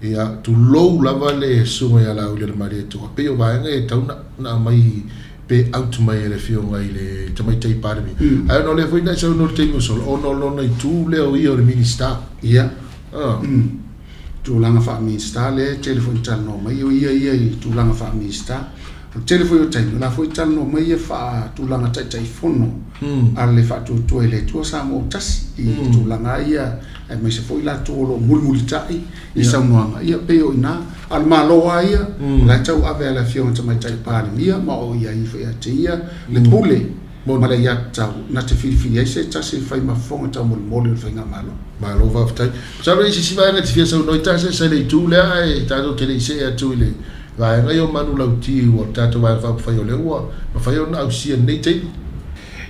ia, tulou lava le Susuga ia Laaulialemalietoa, pei o vaega ia e tatau ona aumai pe out mai e le Afioga i le Tamaitai Palemia. Ae ona o lea foi na e saunoa i le taimi ua sola, ona o lona itu lea o ia o le Minisita. Ia. Tulaga faa-Minisita lea e tele foi ina talanoa mai, o ia ia i tulaga faa-Minisita. O le tele foi o taimi, o la foi e talanoa mai ia faatulaga Taitaifono a le Faatuatua i le Atua Samoa ua Tasi i tulaga ia, aemaise foi latou o lo o mulimulitai i saunoaga, ia pei o i ina. A o le Malo lava ia, o la e tauave e le Afioga i le Tamaitai Palemia ma o i ai foi ia te ia le pule ma le aiatatau na te filifili ai se tasi e fai ma fofoga taumolimoli o le Faigamalo. Malo faafetai. Masalo e i ai se isi vaega e te fia saunoa ai Tasesa i le itu lea ae tatou te le i see atu i le vaega ia o manulauti ua tatou Vaega Faaupufai o lea ua mafai ona ausia i lenei taimi.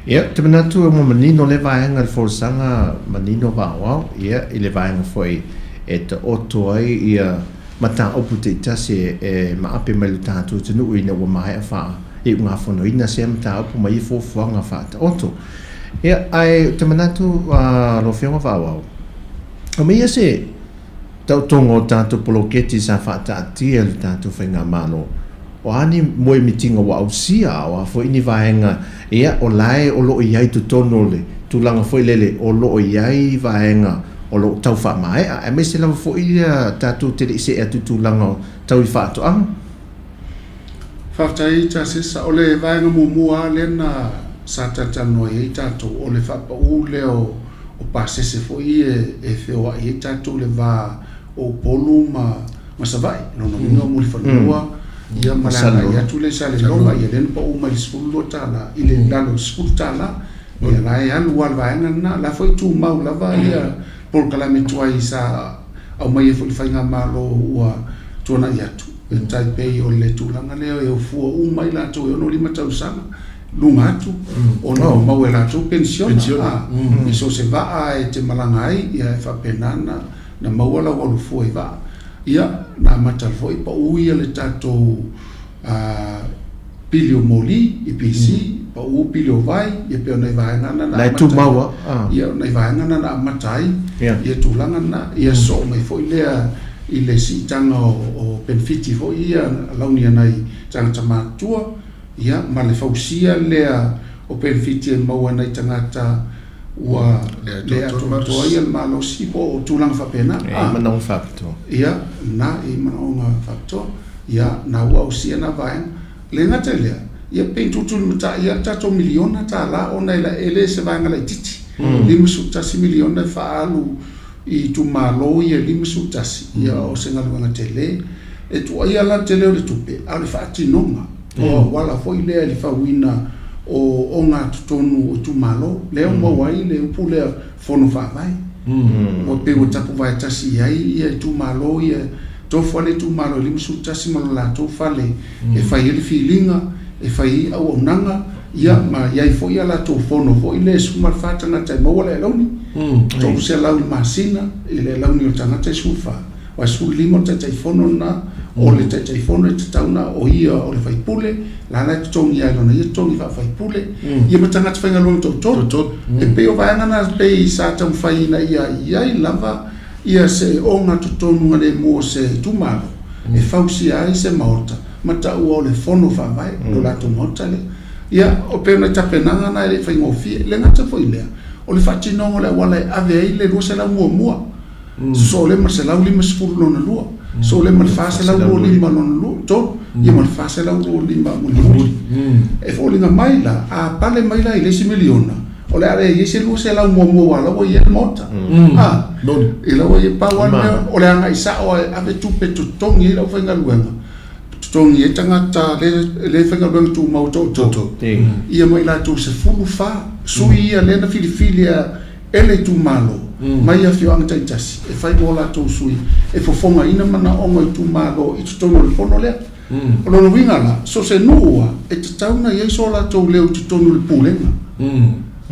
Ia, ou te manatu ua manino lea vaega i le folasaga manino vaaoao, ia, i le vaega foi e taoto ai ia mataupu taitasi e maape mai i lo tatou atunuu ina ua maea faaiugafonoina sea mataupu ma ia fuafuaga faataoto. Ia, ae ou te manatu lau Afioga Vaaoao, aumaia se taotoga o tatou poloketi sa faataatia e le tatou Faigamalo, o a ni moemitiga ua ausia, a o a foi ni vaega, ia, o la e o lo o i ai i totonu o le tulaga foi lele o lo o i ai vaega o lo o tau faamaea, aemaise lava foi ia tatou te le i see atu i tulaga tau i faatoaga. Faafetai Tasesa. O le vaega muamua lava lea na. sa talatalanoa ai tatou, o le faapaū lea o pasese foi ia e feoai ai tatou i le va o Upolu ma Savaii. Lona uiga o Mulifanua ia ma le agai atu lea i Salelologa, ia lea na paū mai le $12 i le lalo o le $10. Ia la e alu lava le vaega lena. O la foi e tumau lava ia polokalame tuai sa aumaia foi i le faigamalo ua tuanai atu, e tai pei o le tulaga lea e o fua uma ai latou e 65 tausaga luga atu ona ua maua e latou penisiona. I so o se vaa e te malaga ai, ia e faapena ona maua lau alu fua i vaa. Ia, na amata foi pau ia le tatou pili o moli, EPC, pau pili o vai, ia pei o nai vaega na na amata ai, ia o nai vaega na na amata ai ia tulaga na. Ia sosoo mai foi lea i le siitaga o penefiti foi ia alauni a nai tagata matutua, ia ma le fausia lea o penefiti e maua e nai tagata ua le atoatoa ia le malosi po o tulaga faapena. E i ai manaoga faapitoa. Ia, na, e i ai manaoga faapitoa. Ia, na ua ausia na vaega. E le gata i lea, ia pei tuutulimatai lava le tatou miliona tala ona e le se vaega laitiiti, 51 miliona e faaalu i itumalo ia e 51, ia o se galuega tele. E tuuaia la le tele o le tupe, a o le faatinoga o auala foi lea i le fauina o ogatotonu o itumalo, lea ua maua ai le upu lea Fono Faavae. Ua pei ua tapuvae tasi i ai ia itumalo ia, tofu lava le itumalo e 51 ma lo latou fale e fai ai le filiga, e fai ai auaunaga, ia ma i ai foi a latou fono foi lea e 14 tagata e maua le alauni, 300 i le masina i le alauni o le tagata e 14, aua e 15 o le Taitaifono lena, o le Taitaifono e tatau ona o ia o le sui usufono, la la e totogi lava i lona ia totogi faa-sui usufono, ia ma tagata faigaluega toatolu. E pei o vaega na pei sa taumafai ina ia i ai lava ia se ogatotonugalemu o se itumalo e fausia ai se maota ma taua o le Fono Faavae, lo latou maota lea. Ia, o pei o nai tapenaga na e le i faigofie. E le gata foi i lea, o le faatinoga o le auala e ave ai le 200 muamua, sosoo lea ma le 150 lona lua, sosoo lea ma le 425 lona lua, tolu, ia ma le 425 mulimuli. E foliga mai la, a pale mai la i le isi miliona, O le a le i ai se 200 muamua aua o la ua i ai le Maota. A, i la ua i ai, pau lava le mea, o le agai sao e ave tupe totogi ai le aufaigaluega, totogi ai tagata le faigaluega tumau e toatolu, ia ma i latou 14 sui ia lea na filifilia e le itumalo mai afioaga taitasi e fai mo latou sui e fofogaina manaoga o itumalo i totonu o le fono lea. O lona uiga la, so o se nuu lava, e tatau ona i ai so latou leo i totonu o le pulega.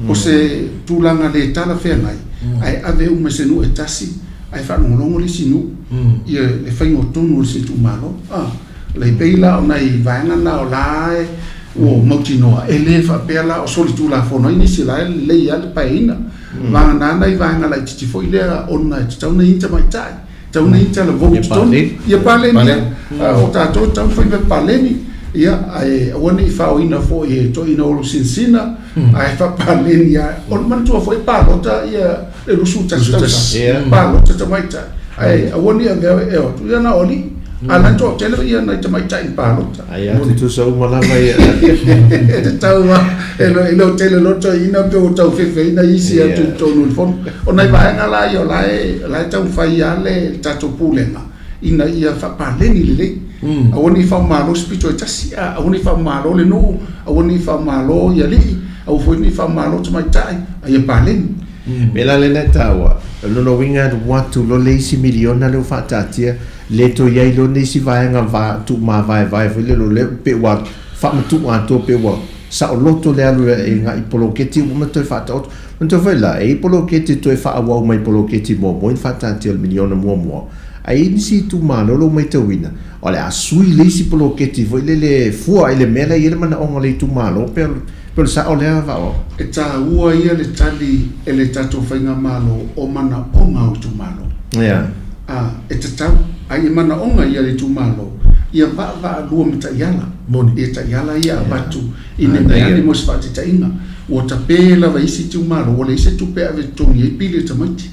O se tulaga le talafeagai, ae ave uma i se nuu e tasi, ae faalogologo le isi nuu ia le faiga o tonu o le isi itumalo. E pei la o nai vaega na o la e ua mautinoa, e le faapea la o solitulafono ai nisi, o la e lelei lava le paeina. Vagana nai vaega laitiiti foi lea ona e tatau ona i ai ni tamaitai. Tau nei talavou i totonu. Ia paleni. O tatou e tatau ona fai mea paleni. Ia, ae aua ne i faoina foi e toeaina olosinasina, ae faapaleni lava. O le manatua foi e palota ia le 21 tausaga. Palota tamaitai. Ae aua ne i avea e o atu, ia na o alii. A o la e toatele ia nai tamaitai na palota. Ai a tutusa uma lava ia. E tatau lava, e le o tele loa toeaina pe ua tau fefeina isi atu i totonu o le fono. O nai vaega la ia o la e, la e taumafai lava le tatou Pulega ina ia faapaleni lelei. Aua ne i faamalo se pito e tasi, aua ne i faamalo le nuu, aua ne i faamalo i alii, aua foi ne i faamalo tamaitai, a ia paleni. Mea la lea na taua, o lona uiga alu atu loa le isi miliona lea ua faataatia, le toe i ai loa nisi vaega va, tuumavaevae foi lele o lea pei ua faamatuu atoa pei ua saoloto le alu e agai poloketi ua uma toe faataoto. Manatua foi la, e i ai poloketi e toe faaauau mai poloketi muamua i le faataatia o le miliona muamua, ae i ai nisi itumalo lea ua matauina, o le a sui le isi poloketi foi lele e fua i le mea la e i ai le manaoga o le itumalo pe o le sao lea Faaoao? E taua ia le tali e le tatou faigamalo o manaoga o itumalo. Yeah. A, e tatau, a ia manaoga ia le itumalo, ia vaavaalua ma taiala. Moni. Ia taiala ia avatu ina mea ane mo se faataitaiga. Ua tape lava i isi itumalo, ua leai se tupe e ave e totogi ai pili o tamaiti.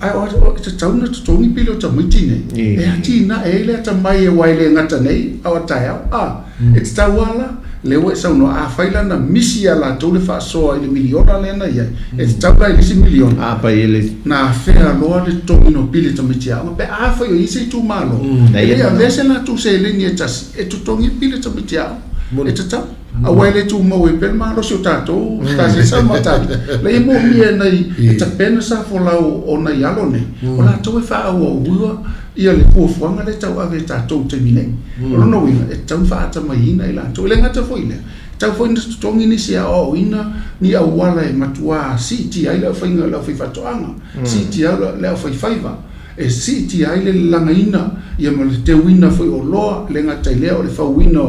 Ae o, e tatau ona totogi pili o tamaiti nei, e atinae ai le atamai aua e le gata nei a o taeao. A, e tatau lava la. Lea ua e saunoa, afai la na misi ia latou le faasoa i le miliona lea na i ai, e tatau la i le isi miliona, A pai e le. Na afea loa le totogiina o pili a tamaiti aoga, pe afai o i ai se itumalo, e le i avea se latou seleni e tasi e totogi ai pili a tamaiti aoga. E tatau. Aua e le tumau ai pea le malosi o tatou, Tasesa ma Tavita. Leai e moomia e nai, e tapena sa folau o nai alo nei, o latou e faaauauina ia le fuafuaga lea e tauave e tatou i le taimi nei. O lona uiga, e tatau ona faatamaiina i latou. E le gata foi i lea, e tatau foi ona totogi nisi e aoaoina ni auala e matua siitia ai le aufaiga, le aufaifaatoaga, siitia ai le aufaifaiva, e siitia ai le lalagaina ia ma le teuina foi o oloa, e le gata i lea o le fauina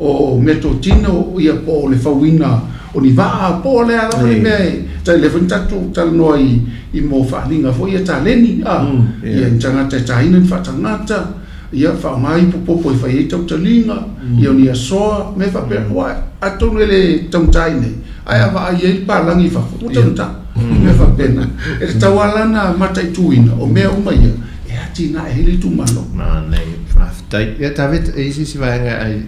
o meatotino ia po o le fauina o ni vaa, po o le a lava le mea e tai lea foi na tatou talanoa i i mo faaaliga foi ia taleni a ia ni tagata e taina ni faatagata ia faaaoga ipu popo e fai ai tautaliga ia o ni asoa mea faapea aua atonu e le taugata i inei ae a vaai ai le palagi i fafo ua taugata mea faapena e tatau lava la ona mataituina o mea uma ia e atinae ai le itumalo. Manaia, faafetai. Ia David, e i ai se isi vaega ai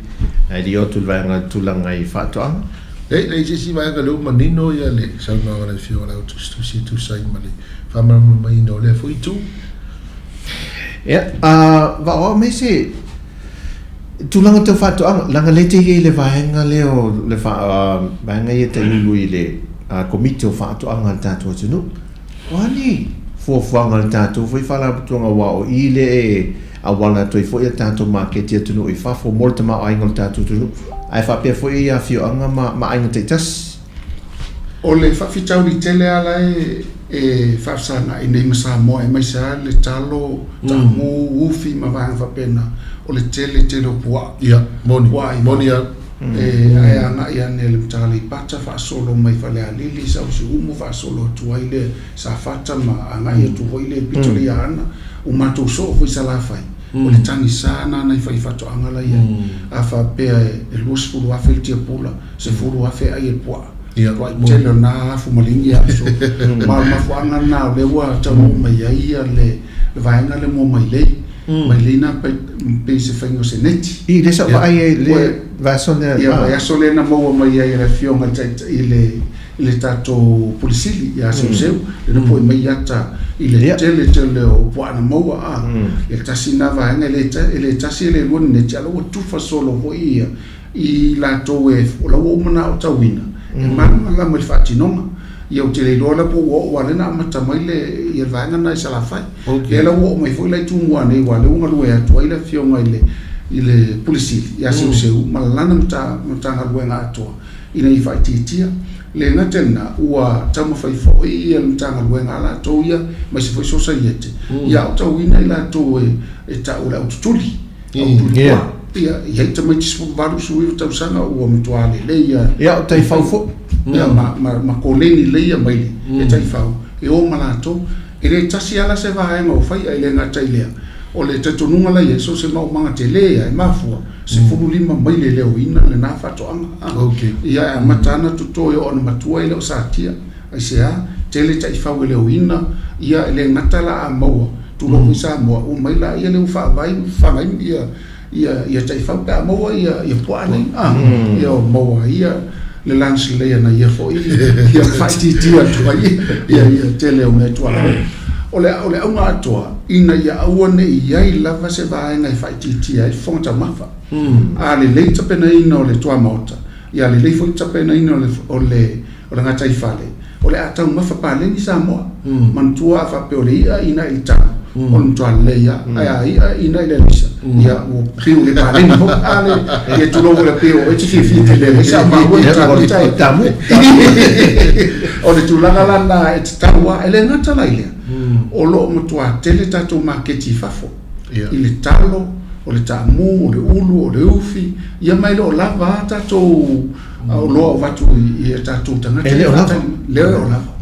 ai le atu le vaega tulaga i faatoaga? Leai, leai se isi vaega lea ua manino ia le saunoaga a le Afioga i le Autusitusi e tusa ai ma le faamalamalamaina o lea foi itu. Ia, vaoao mai se tulaga tau faatoaga, leaga lea e te i ai i le vaega lea o le vaega ia e taiulu i le Komiti o Faatoaga a le tatou atunuu. O a ni fuafuaga a le tatou foi faalapotopotoga aua o i lea e auala atu ai foi a tatou maketi atunuu i fafo mo le tamaoaiga o le tatou atunuu, ae faapea foi afioaga ma aiga taitasi. O le faafitauli tele lava la e faafesagai nei ma Samoa aemaise lava le talo, taamu, ufi ma vaega faapena, o le tele tele o puaa. Ia, moni, moni lava. E ae agai ane i le Mata Aleipata faasolo mai Falealili, sau Siumu faasolo atu ai le Safata ma agai atu foi le pito le i Aana. Ua matou soo foi i Salafai, o le tagisa lena nai faifaatoaga la i ai. A faapea e 20,000 le tiapula, 10,000 e ai e le puaa. Tuai tele o lena afu maligi a so. Ma o le mafuaaga lena o lea ua taunuu mai ai le vaega lea mo mailei. Mailei na pei se faiga o se neti. I lea sa ou vaai ai i le vaiaso lea. Ia vaiaso lea na maua mai ai e le afioga i le i le tatou Pule Sili ia Seuseu, lea na po'i mai ata i le tele tele o puaa na maua a. Ia tasi lena vaega e le tasi e le lua ni neti, a o la ua tufa solo foi ia i latou e o la ua uma ona aotauina e malamalama i le faatinoga. Ia ou te le iloa la po ua oo aua o lea na amata mai le ia le vaega lena i Salafai. Lea la ua oo mai foi la i Tumua nei aua o lea ua galue atu ai le afioga i le i le Pule Sili ia Seuseu ma lana Matagaluega atoa ina ia faaitiitia. Le gata i lena, ua taumafai foi ia le Matagaluega a latou ia aemaise foi Sosaiete ia aotauina i latou e tau o le aututuli. Ia, ia, i ai tamaiti 18, 19 tausaga ua matua lelei ia. Ia, o taifau foi. Ia, ma, ma, ma koleni lelei ia maile, e taifau, e o ma latou. E le tasi lava la se vaega o fai, ae le gata i lea, o le talitonuga la i ai, so o se maumaga tele lava e mafua, 15 maile e leoina lena faatoaga. Okay. Ia, e amata lava ona toto e oo ina matua e le o satia. Aisea? Tele taifau e leoina, ia, e le gata la a maua, tulou foi Samoa, ua mai laia lea ua faavae ma fafaga ai ia, ia, ia taifau pe a maua ia, ia puaa nei, a, ia ua maua ai ia le lunch lelei ana ia foi, ia faaitiitia atu ai ia, ia tele o mea tualalo. O le, o le auga atoa, ina ia aua ne i i ai lava se vaega e faaitiitia ai le fofoga taumafa. A lelei tapenaina o le tuamaota, ia lelei foi le tapenaina o le, o le, O le gataifale, o le a taumafa paleni Samoa. Manatua a faapea o le i'a ina i le talo, o le matua lelei lava. Ae a i'a ina i le alisa, ia ua piu le paleni foi. A le, ia tulou foi le pei o oe e te fiafia tele ai sa maua i le talo e tamu. O le tulaga la lena e tatau lava, e le gata la i lea, o lo o matua tele tatou maketi i fafo. I le talo, o le taamu, o le ulu, o le ufi, ia ma e le o lava a tatou oloa o avatu i a tatou tagata. E le o lava? Le o lava.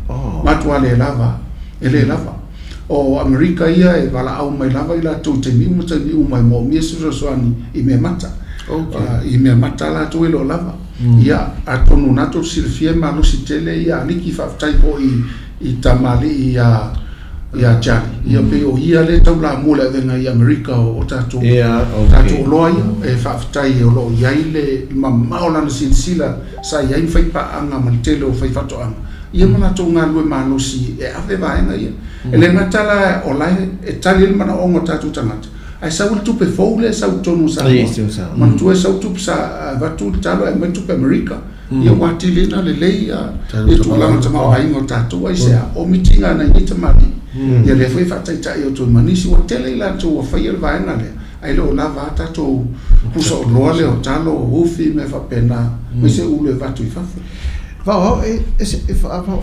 Matua le lava. E le lava. O Amerika ia e valaau mai lava i latou i taimi uma taimi uma e moomia se fesoasoani i meamata. I meamata latou e le o lava. Ia, atonu o lena tou te silafia e malosi tele ia aliki faafetai foi i tamalii ia. Ia Charlie, ia pei o ia lea e taulamua i le avega i Amerika o tatou tatou oloa ia. E faafetai o lo o i ai le mamao o lana silasila sa i ai ma fai paaga ma le tele o faifaatoaga ia ma latou galulue malosi e ave vaega ia. E le gata la o la e tali ai le manaoga o tatou tagata, ae sau ai le tupe fou lea e sau i totonu o Samoa. Manatua e sau tupe sa avatu le talo ae aumai tupe Amerika. Ia ua atili ai ona lelei le tulaga tamaoaiga o tatou. Aisea? O mitiga a nai nei tamalii, ia lea foi e faataitai atu ai ma nisi. Ua tele i latou ua faia le vaega lea, ae le o lava a tatou pusa oloa lea o talo, o ufi, mea faapena, aemaise ulu e avatu i fafo. Vao, e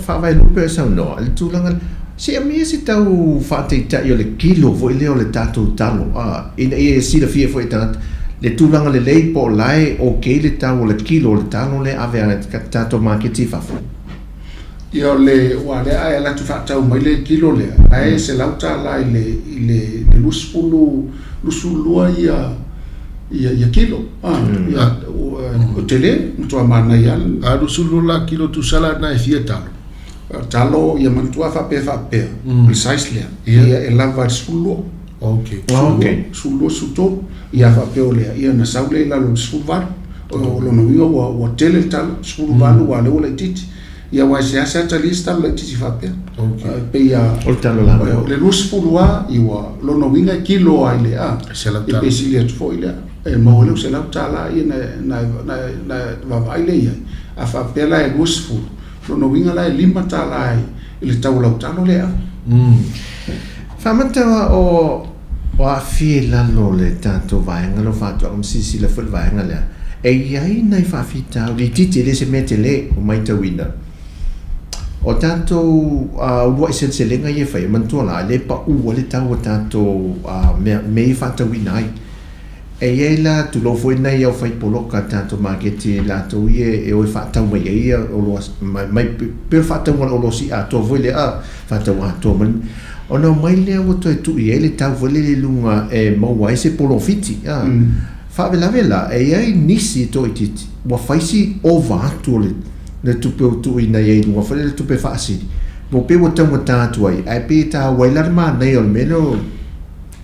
faavae lupe o saunoa i le tulaga lea. Se i aumai se tau faataitai o le kilo foi lea o le tatou talo, a, ina ia silafia foi e tagata le tulaga lelei po o la e okay le tau o le kilo o le talo lea e ave a le tatou maketi i fafo. Ia o le, aua o lea a e alu atu faatau mai le kilo lea, la e $100 i le, i le 20, 22 ia, ia, ia kilo. A, ia, o tele, matua manaia lava. A 22 la kilo tusa la na e fia talo? Talo ia manatua faapea faapea o le size lea ia e lava i le 12. Okay. 12, 13 ia faapea o lea ia ona sau lea i lalo o le 18. O lona uiga ua tele le talo 18 aua o lea ua laitiiti. Ia aua e seasea talia se talo laitiiti faapea. E pei a O le talo lava. O le 20 lava ia ua lona uiga e kilo lava i le a. E pe sili atu foi lea. E maua ai lau $100 ia ona e vaavaai lea i ai. A faapea la e 20 Lona uiga la e $5 i le tau o lau talo lea. Faamata o aafia i lalo o le tatou vaega lea o faatoaga ma silasila foi i le vaega lea, e i ai nai faafitauli itiiti, e le o se mea tele ua matauina. O tatou uluai seleselega ia e fai, e manatua la, e le pau ai le tau o tatou mea ia e faatauina ai. E i ai la, tulou foi nai au faipoloka a tatou maketi latou ia e o e faatau mai ai ia oloa mai mai pei o le faatauga o le oloa sii atoa foi lea a faatau atoa mai ona omai lea ua toe tuu i ai le tau foi lele i luga e maua ai se polofiti a faalavelave la e i ai nisi e toaitiiti ua fai si ova atu o le le tupe ua tuuina i ai i luga foi lele tupe faasili ua pei ua taugata atu ai ae pei e taua ai la le manaia o le mea lea o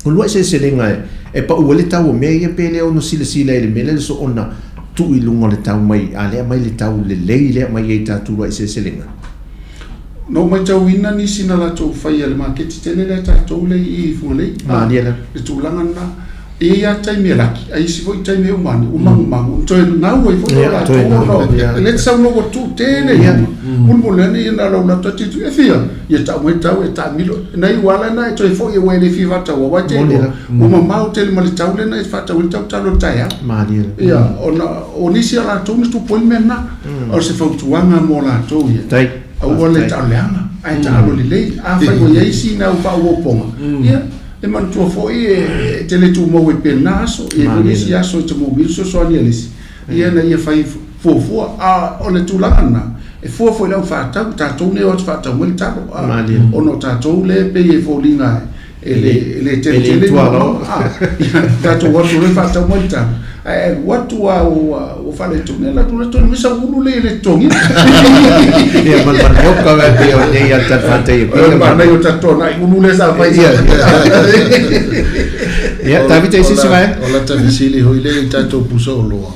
Uluai seleselega e pau ai le tau o mea ia pe le ono silasila i le mea lea le soona tuu i luga o le tau mai a lea aumai le tau lelei lea aumai ai i tatou uluai seleselega. Na ou matauina nisi na latou faia le maketi tele lea tatou lea i i Fugalei. Malie la. Le tulaga lena. E i ai lava taimi e laki, ae isi foi taimi e uma ane, ua magumagu, ona toe gau ai foi latou ona e le sau loa ua tuu tele i luga. Mulimuli ane ia na o lau alu atu e fia? Ia tau mai tau e taamilo. Na iu lava lena e toe foi aua e le fia faataua aua e te iloa ua mamao tele ma le tau lena e faatau ai le tautalo i le taeao. Ia ona o nisi a latou na tupu ai le mea lena. O se fautuaga mo latou ia, aua le taalo leaga ae taalo lelei. Afai ua i ai sina au faaopoopoga, ia e manatua foi e te le tumau ai pea i lena aso. E i ai foi nisi aso e te manaomia le fesoasoani a le isi, ia ina ia fai fuafua. A o le tulaga lena, e fua foi i le au faatau, tatou nei e o atu faatau mai le talo, a, ona o tatou lea e pei e foliga e le tele tele ni manaoga, a, ia, tatou o atu loa e faatau mai le talo, ae alu atu lava ua faaletonu, ia alu atu loa toe aumai sau ulu lea e le totogia. Ia ma le manioka e pei o nei a le Talifatai e pei. O le manaia o tatou nai ulu lea sa fai. Ia, ia, Tavita i se isi vaega. O lata fesili foi lea i tatou pusa oloa,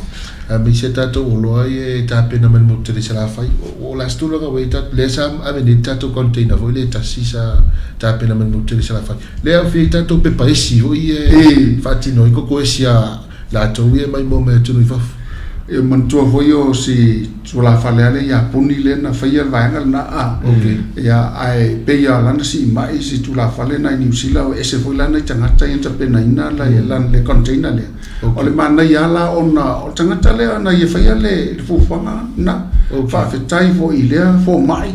aemaise tatou oloa ia e tapena mai le motu tele i Salafai. O le a se tulaga ua i ai lea sa ave nei le tatou container foi lea e tasi sa tapena mai le motu tele i Salafai. Lea e aofia ai tatou pepa esi foi ia e faatino ai koko esi a latou ia e maimoa mai atunuu i fafo. E manatua foi o si tulafale lea Iaponi lea na faia le vaega lena a. Ia ae pei lava o lana siimai si tulafale lena i Niu Sila e ese foi la nai tagata ia na tapenaina le container lea. O le manaia lava la ona o le tagata lea na ia faia le fuafuaga lena. Faafetai foi i lea fomai,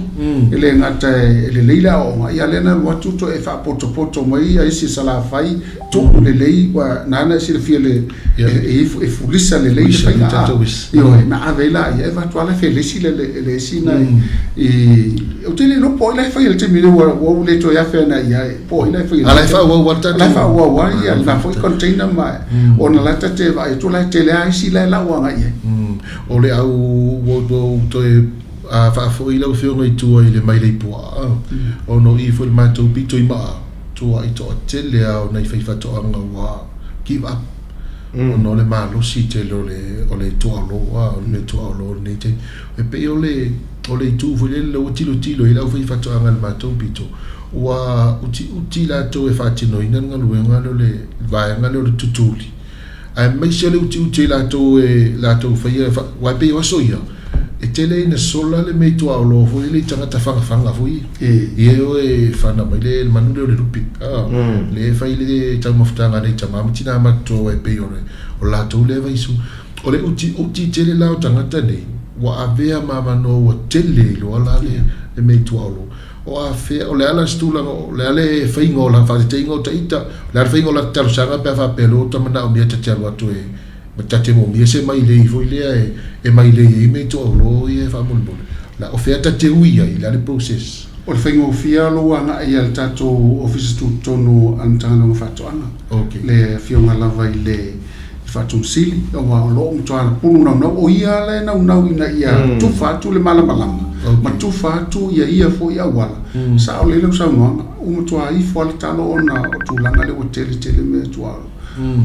e le gata e lelei le aoaoga, ia lea na alu atu toe faapotopoto mai isi Salafai, tuu lelei, ua na ala e silafia le e fulisa lelei le faiga. Ioe, na ave ai laia, e avatu lava la e felesi le isi na i. Ou te le iloa po o ai la e faia i le taimi nei ua ou le toe afe ana i ai, po o ai la e faia. A la e faaauau lava le tatou. La e faaauau lava ia lena foi container ma ona la ta te vaai atu la e tele lava isi la e lau agai i ai. O le au ua ou toe. A faafoi lau Afioga i tua i le mailei puaa, ona o i foi le matou pito i maa, tua i toatele a o nai faifaatoaga ua give up ona o le malosi tele o le o le tuaolo, a o le mea tuaolo i lenei taimi. E pei o le o le itu foi lele ua tilotilo i ai le aufaifaatoaga i le matou pito, ua utiuti latou e faatinoina le galuega lea o le vaega lea o le tutuli. Aemaise o le utiuti o i latou e latou faia aua e pei o aso ia, e tele ina sola le mea i tuaolo foi lele i tagata fagafaga foi ia, ia e o e fana mai le manu lea o le lupe, lea e fai le taumafataga a nai tama ma tina matutua aua e pei o le o latou lea vaisu. O le utiuti tele la o tagata nei, ua avea ma avanoa ua tele ai loa la le mea i tuaolo. O afea, o le a la se tulaga, o le a le faiga o la faateteiga o ta ita, o le a le faiga o la talosaga pe a faapea loa ua manaomia ta te alu atu e, ta te moomia se mailei foi lea e mailei ai mea i tuaolo ia e faamolemole. La, o fea ta te ui ai, o le a le process? O le faigofie lava o lou agai i le tatou Ofisa Tutotonu a le Matagaluega o Faatoaga, le Afioga lava i le Faatonu Sili, aua o lo o matua pulu naunau, o ia lava e naunau ina ia tufa atu le malamalama ma tufa atu ia ia foi auala. Sao lelei lau saunoaga, ua matua ifo lava le talo ona o tulaga lea ua tele tele mea tuaolo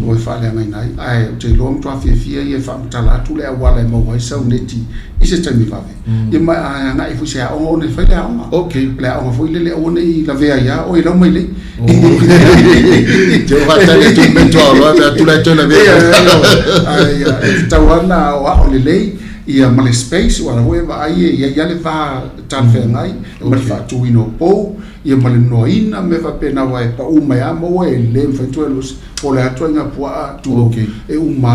o e faaleagaina ai. Ae ou te iloa matua fiafia ia e faamatala atu le auala e maua ai sau neti i se taimi vave. Ia ma e agai foi i se aoga ona e fai le aoga. Le aoga foi lele aua ne i lavea ia oe i lau mailei. Te o faatali atu i mea tuaoloa pe a tulai toe lavea. Ae e tatau lava ona aoao lelei ia ma le space aua o la foi e vaai e i ai lava le va talafeagai ma le faatuina o pou ia ma le noaina ma mea faapena aua e pau mai lava maua e le mafai ona toe alu ese. Po o le a ituaiga puaa tulou e uma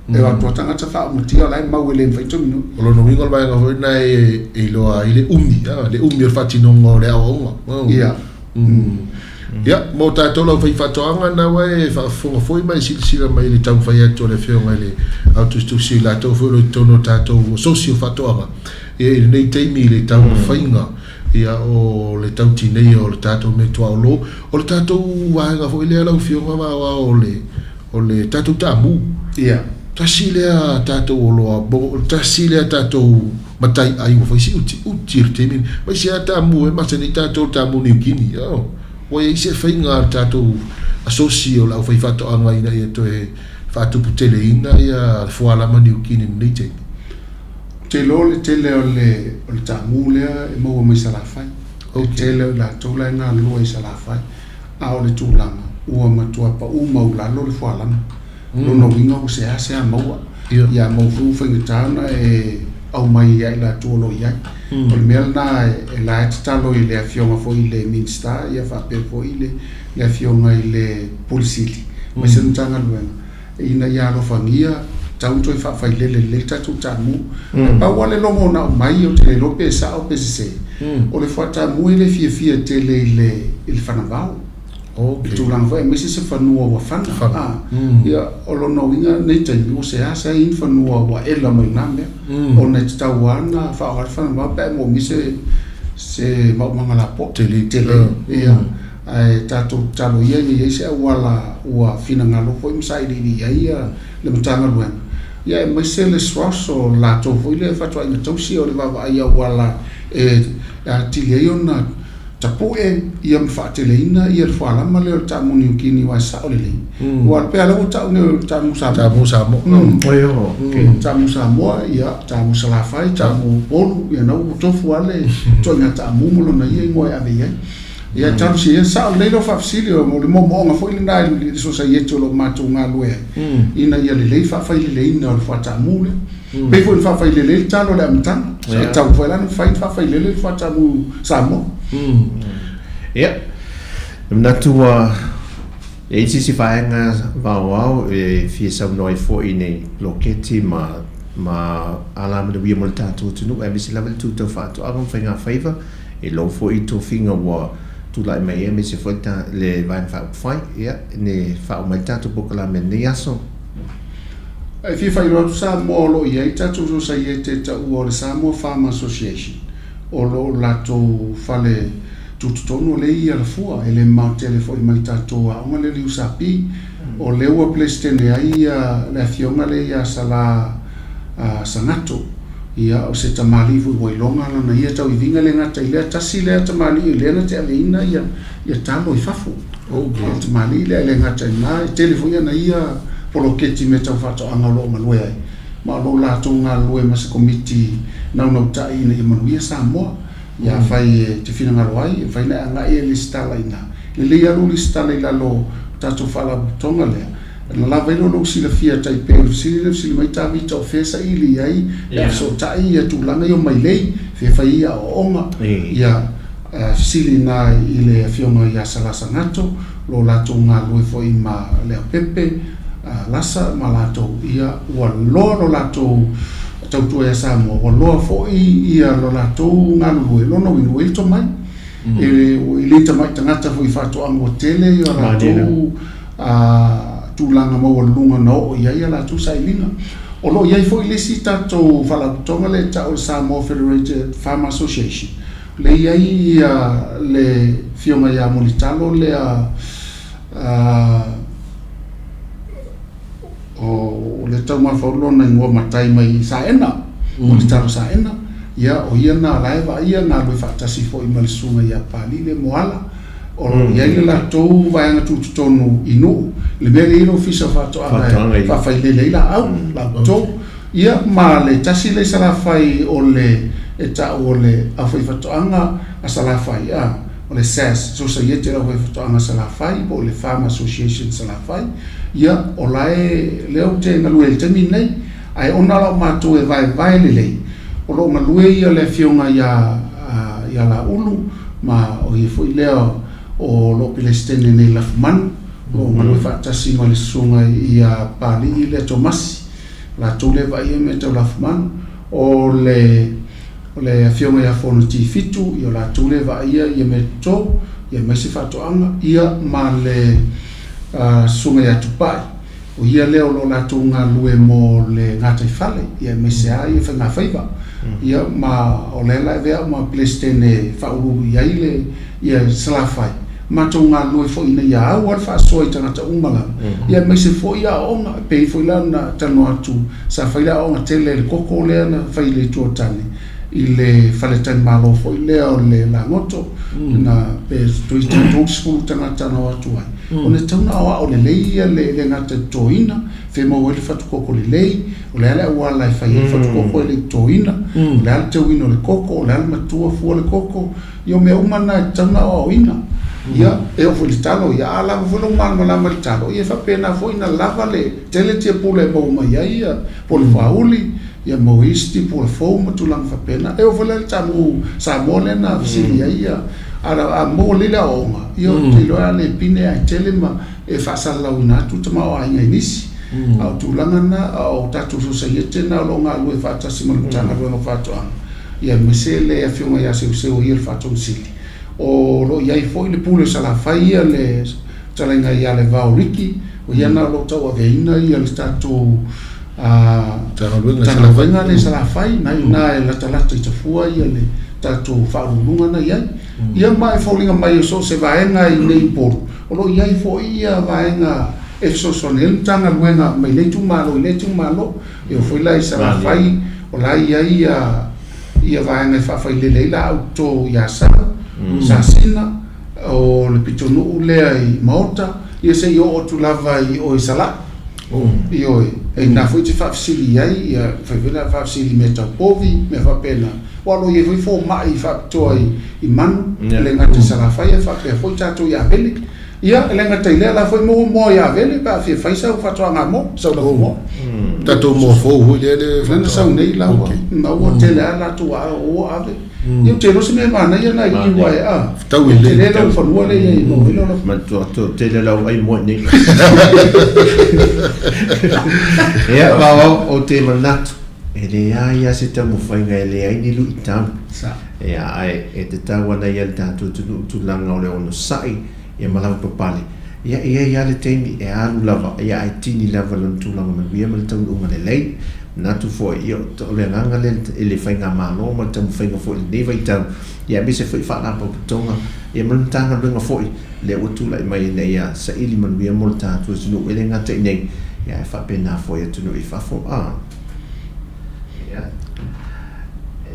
lava e o atu lava tagata faaumatia o la e mau e le mafai ona toe minoi. O lona uiga o le vaega foi lena e iloa ai le umi, le umi o le faatinoga o le aoaoga. Ia. Ia, mo tatou le aufaifaatoaga na ua e faafofoga foi ma e silasila mai i le taumafai atu a le Afioga i le Autusitusi, i latou foi o lo o i totonu o tatou asosi o faatoaga, ia i lenei taimi i le taumafaiga ia o le tau tineia o le tatou mea tuaolo, o le tatou vaega foi lea lau Afioga Vaaoao o le o le tatou taamu. Ia. Tasi lea tatou oloa, tasi lea tatou mataiai ua fai si utiuti i le taimi lenei. Mai se a taamu e masani ai tatou le taamu Niu Kini. Oh, ua i ai se faiga a le tatou asosi o le aufaifaatoaga ina ia toe faatuputeleina ia le fualama Niu Kini i lenei taimi. Ou te iloa o le tele o le o le taamu lea e maua mai Salafai. Okay. E tele o i latou la e galulue i Salafai. A o le tulaga, ua matua pau maulalo le fualama. Lona uiga ua seasea maua. Ia maua foi ua faigata ona e aumai ia i latou o lo o i ai. O le mea lena e la e tatalo i le Afioga foi i le Minisita ia faapea foi le Afioga i le Pule Sili aemaise le Matagaluega ina ia alofagia tatau ona toe faafailele lelei le tatou taamu. E pau lava le logo na aumai ou te le iloa pe sao pe sese, o le fuataamu e le fiafia tele i le fanavao. Okay. I tulaga foi aemaise se fanua ua fana. Fana. Ah, Ia, o lona uiga nei taimi ua seasea i ni fanua ua ela mai na mea. Ona e tatau lava ona faaaoga le fanavao pe a e moomia se se maumaga lapoa. Tele. Tele. Ia. Ae tatou tatalo ia ina i ai se auala ua finagalo foi ma sailiili i ai ia le Matagaluega. Ia aemaise le SROS o latou foi lea e fatuaiga tausi o le vaavaai i auala e atili ai ona tapue ia ma faateleina ia le fualama lea o le taamu Niukini aua e sao lelei. Aua pei lava lea ua tau nei o le taamu Samoa. Taamu Samoa. Taamu Samoa, ia, taamu Salafai, taamu Upolu, ia na ua tofu lava le ituaiga taamu ma lona ia igoa e ave i ai. Ia talosia ia, sao lelei lau faafesili, o le moomooga foi lena i le sosaiete o lo o matou galulue ai, ina ia lelei faafaileleina o le fuataamu lea. Pei foi ona faafailele le talo i le amataga. E tatau foi la ona mafai ona faafailele le fuataamu Samoa. Ia, e manatu ua i ai se isi vaega vaoao e fia saunoa ai foi i nei poloketi ma ma alamanuia mo le tatou atunuu aemaise lava le itu tau faatoaga ma faigafaiva i lou foi tofiga ua tulai mai ai aemaise foi le Vaega Faaupufai, ia, ne faauma ai le tatou polokalame i lenei aso. E fia faailoa atu Samoa o lo o i ai tatou sosaiete e taua o le Samoa Farmer Association. O lo o latou fale tutotonu o lea e i Alafua, e le mamao tele foi mai le tatou aoga lea i le USP. O lea ua Peresetene ai le afioga lea ia Sala Sagato. Ia, o se tamalii foi ua iloga lana ia tauiviga e le gata i lea, tasi lea tamalii lea na te aveina ia, ia talo i fafo. Okay. O le tamalii lea e le gata i lena, e tele foi ana ia poloketi mea tau faatoaga o lo o galue ai, ma o lo o latou galulue ma se komiti naunautai ina ia manuia Samoa. Ia afai e te finagalo ai, e mafai ona e agai e lesitala i ina. Lelei lava lou lesitala i lalo o tatou faalapotopotoga lea, ona lava ai lea o lou silafia tai pei o le fesili lea na fesili mai Tavita o fea e saili i ai pe a fesootai ia tulaga ia o mailei, fea e fai ai aoaoga. Ia fesili i ina i le afioga ia Salasa Gato, o lo o latou galulue foi ma Leaupepe, Lasa ma latou, ia ua loa lo latou tautua ia Samoa, ua loa foi ia lo latou galulue, lona uiga ua i ai le tomai. E le tamai tagata foi i faatoaga ua tele ia latou tulaga maualuluga na oo i ai a latou sailiga. O lo o i ai foi le isi tatou faalapotopotoga lea e tau o le Samoa Federated Farmer Association, lea e i ai ia le Afioga ia Mulitalo lea, o le tau mafaufau lona igoa matai mai Saena, Mulitalo Saena, ia o ia na la e vaaia galue faatasi foi ma le susuga ia Papalii le Moala. O lo o i ai le latou vaega tutotonu i Nuu, le mea lea e i ai le Ofisa o Faatoaga e faafailele ai laau, laau toto. Ia ma le tasi lea i Salafai o le e tau o le Aufaifaatoaga a Salafai, a, o le SAS, Sosaiete a le Aufaifaatoaga a Salafai po o le Farm Association Salafai. Ia, o la e, lea ou te galue ai i le taimi lenei, ae ona la o matou e vaevae lelei, o lo o galue ia le afioga ia, ia Laulu, ma o ia foi lea o lo o Peresetene nei i Lafumanu, o lo o galue faatasi ma le susuga ia Papalii lea Tomasi, latou lea e vaaia mea tau lafumanu, o le o le afioga ia Fono Tifitu, ia o latou lea e vaaia ia mea toto, ia aemaise faatoaga, ia ma le susuga ia Tupai, o ia lea o lo o latou galulue mo le gataifale, ia aemaise lava ia faigafaiva. Ia ma o lea la e avea au ma Peresetene e faauluulu i ai le ia Salafai, matou galulue foi ina ia au lava le faasoa i tagata uma lava, ia aemaise foi aoaoga, e pei foi la ona talanoa atu, sa fai le aoaoga tele i le koko lea na fai i le Itu o Tane, i le faletalimalo foi lea o le Lagoto, na pe toeitiiti 30 tagata na o atu ai, ona e tatau ona aoao lelei ia le le gata i le totoina, fea e maua ai le fatu koko lelei, o le a le auala e fai ai le fatu koko e le i totoina, o le a le teuina o le koko, o le a le matua fua le koko, Ia o mea uma na e tatau ona aoaoina. Ia, e oo foi i le talo, ia a lava foi lou malamalama i le talo, ia e faapena foi ona lava le tele tiapula e maua mai ai ia po o le fuauli, ia maua ai isi tiapula fou ma tulaga faapena. E oo foi la i le taamu Samoa lea na fesili ai ia, a a maua lelei le aoaoga, ia ou te iloa a le pine ae tele ma e faasalalauina atu le tamaoaiga i nisi. A o tulaga na, o tatou sosaiete na o lo o galulue faatasi ma le Matagaluega o Faatoaga, ia aemaise le afioga ia Seuseu o ia le Faatonu Sili. O lo o i ai foi le Pule o Salafai ia le fetalaiga ia Levao Ricky, o ia na o lo o tauaveina ia le tatou Matagaluega lea i Salafai, na i ina e latalata i Tafua ia le tatou Faauluuluga na i ai. Ia ma e foliga mai o so o se vaega i inei i Upolu, o lo o i ai foi ia vaega e fesoasoani ai le Matagaluega mai lea itumalo i lea itumalo. E oo foi la i Salafai, o la e i ai ia, ia vaega e faafailele ai laau toto i Asau, Sasina, o le pitonuu lea i Maota, ia se i oo atu lava i o i Salai. Ioe, e i ina foi e te faafesili i ai, ia, fai foi la faafesili i mea tau povi, mea faapena. Aua o lo o i ai foi fomai faapitoa i, i manu, e le gata i Salafai ae faapea foi tatou i Avele. Ia, e le gata i lea, o la foi maua moa i Avele pe a fia fai sau faatoaga moa, sau lafu moa. Tatou moa fou foi lea le Lea na sau nei la ua, na ua tele lava latou a ua ave. Ia ou te iloa se mea manaia na i i aua e a. Fetaui lelei. Tele lau fanua lea i ai maua ai lau lafu. Manatua atu, tele lau ai moa i nei. Ia, ma ou te manatu, e leai lava se taumafaiga e leai ni luitau. Sa. Ia, ae e tatau ana ia le tatou atunuu tulaga o le onosai, ia ma lavapapale. Ia, e i ai lava le taimi e alu lava, ia ae tini lava lona tulaga manuia ma le taunuuga lelei. Manatu foi, ia, o le agaga lea i le faigamalo ma le taumafaiga foi i lenei vaitau, ia aemaise foi faalapotopotoga, ia ma le Matagaluega foi lea ua tulai mai ina ia saili manuia mo le tatou atunuu, e le gata i inei, ia ae faapena foi i atunuu i fafo. A. Ia.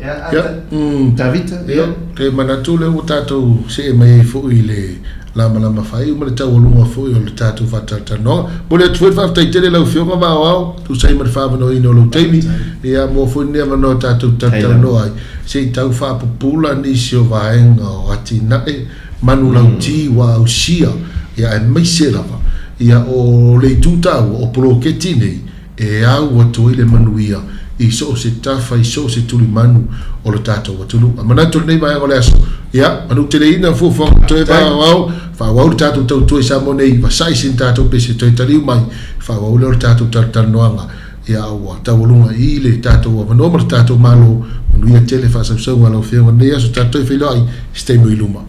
Ia, Tavita, ia. Ou te manatu o lea ua tatou see mai ai foi i le lamalama faaiu ma le taualuga foi o le tatou faatalatalanoaga. Momoli atu foi le faafetai tele i lau Afioga Vaoao, tusa ai ma le faaavanoaina o lou taimi, ia maua foi lenei avanoa tatou te talatalanoa ai se i tau faapupula nisi o vaega o atinae manulauti ua ausia, ia aemaise lava ia o le itu taua o poloketi nei e au atu ai le manuia i so o se tafa, i so o se tulimanu o le tatou atunuu. A manatu lenei vaega o le aso, ia, manuteleina fuafuaga toe faaauau, faaauau le tatou tautua i Samoa nei, vasai sina tatou pese toe taliu mai, faaauau lea o le tatou talatalanoaga, ia, ua taualuga i le tatou avanoa ma le tatou Malo, manuia tele faasausauga a lau Afioga i lenei aso, tatou toe feiloai i se taimi o i luma.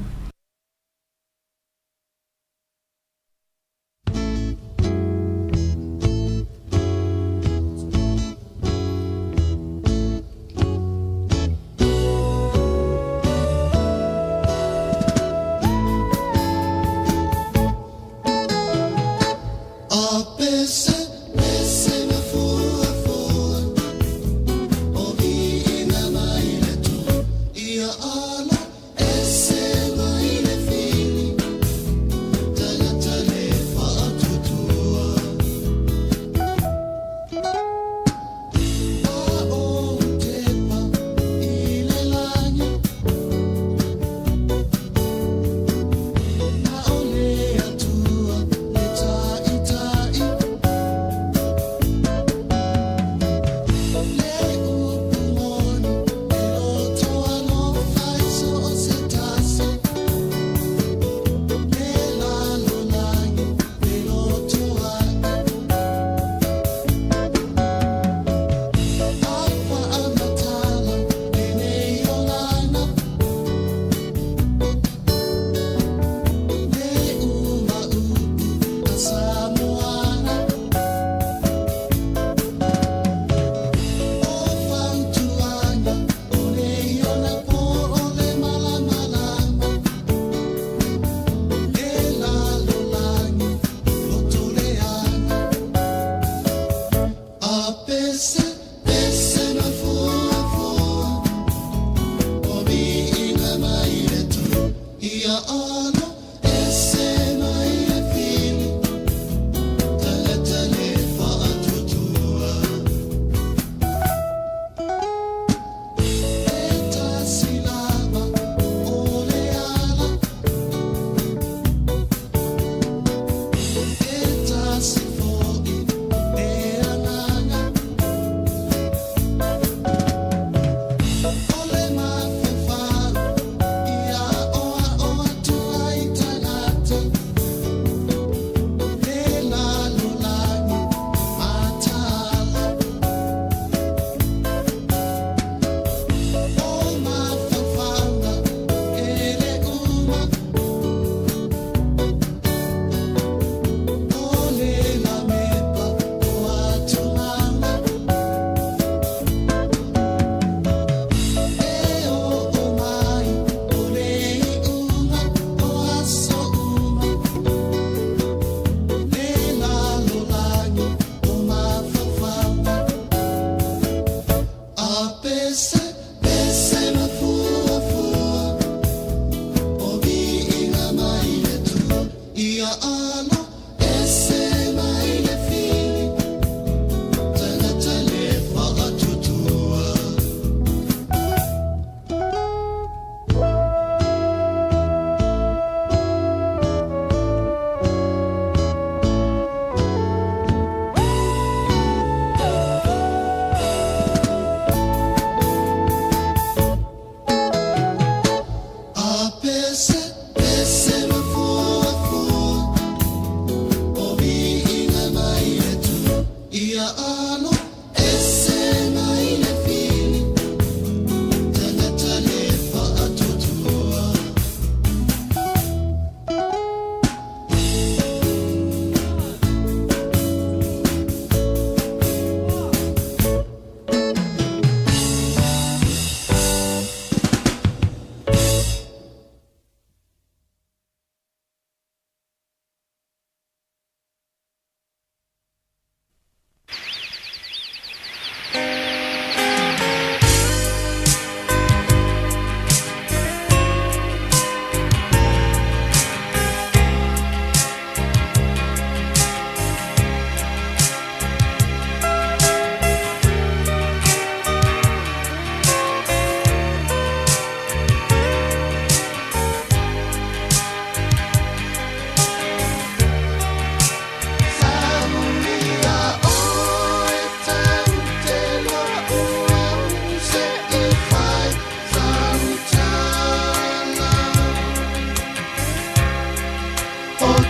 O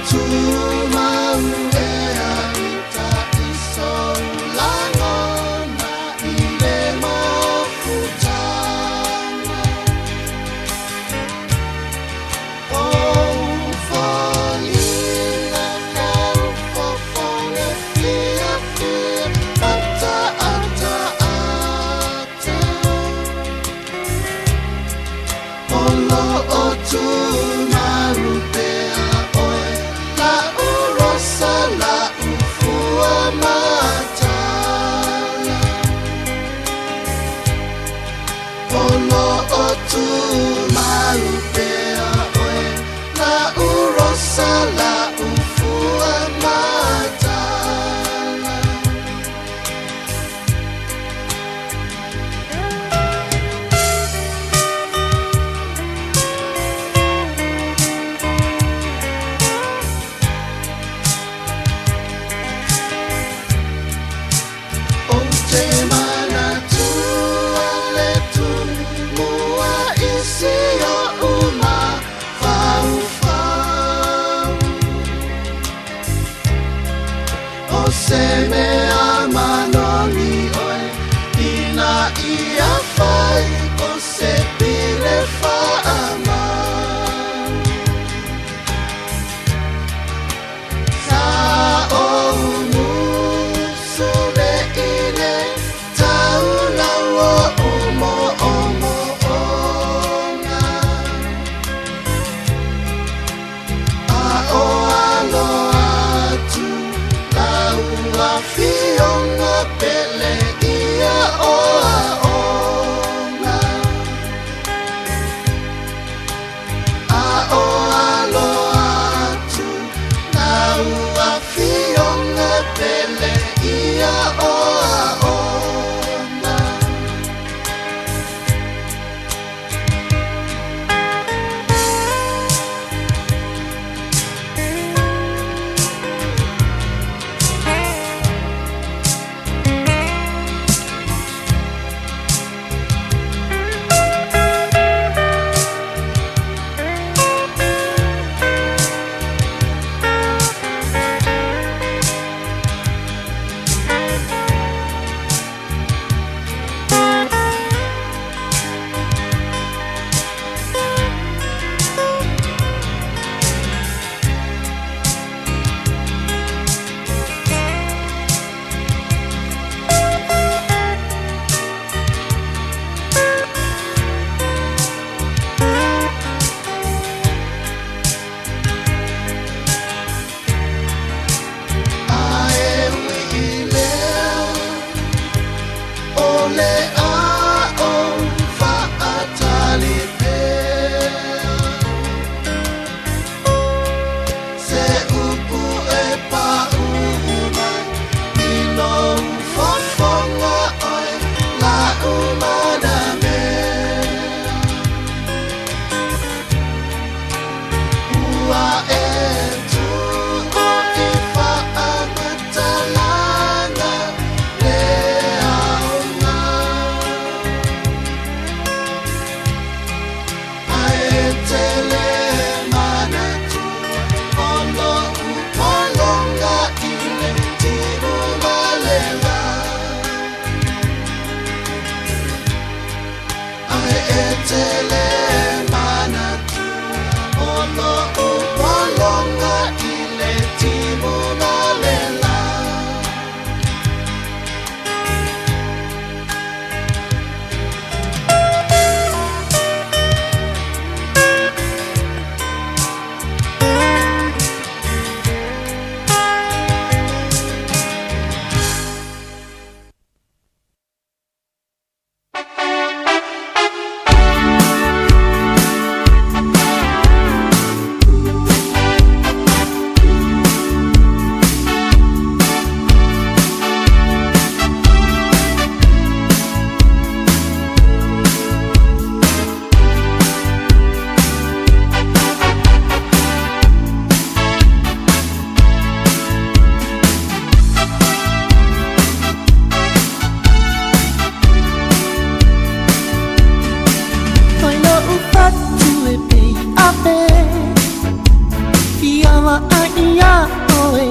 iā ʻoe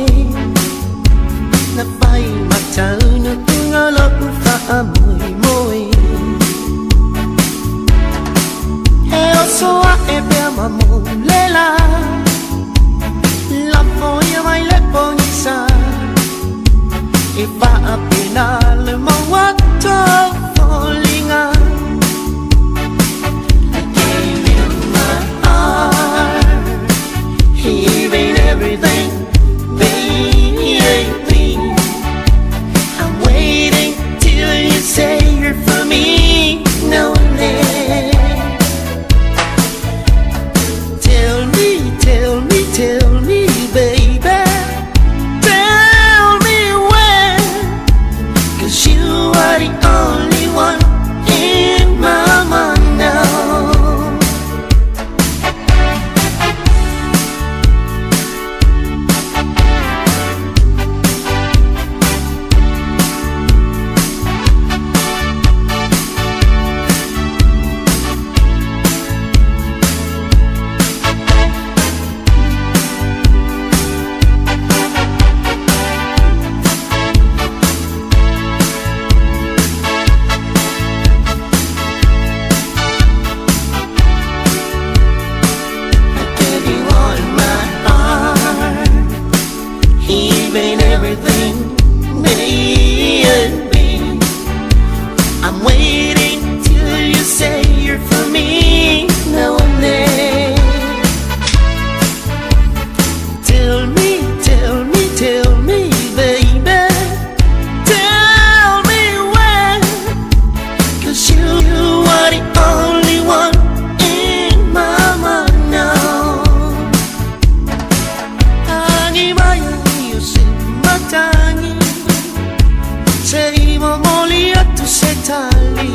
Na fai ma taunuʻuga o loʻu faamoemoe E oso aʻe pea ma mulela Lafo ia mai le pogisa E faapena le mau atu o foliga I gave you my heart Even everything baby I'm waiting till you say you're for me now and then Tell me, tell me, tell me, baby Tell me when 'Cause you are the only one in my mind now I gave you all my heart Even everything baby I'm waiting till you say you're for me now and then Tell me, tell me, tell me, baby Tell me when 'Cause you are the only one in my mind now Tagi mai o se matangi Se i momoli atu se tali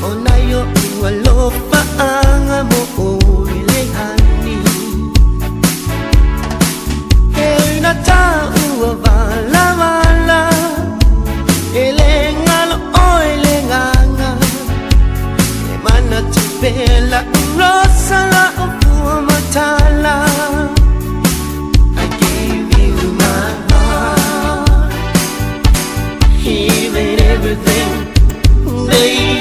O nai o ua lofa anga mo o le hani E una ta ua vala vala E le ngalo o e le nganga E mana tu pela rosa la o fua matala I gave you my heart Even everything baby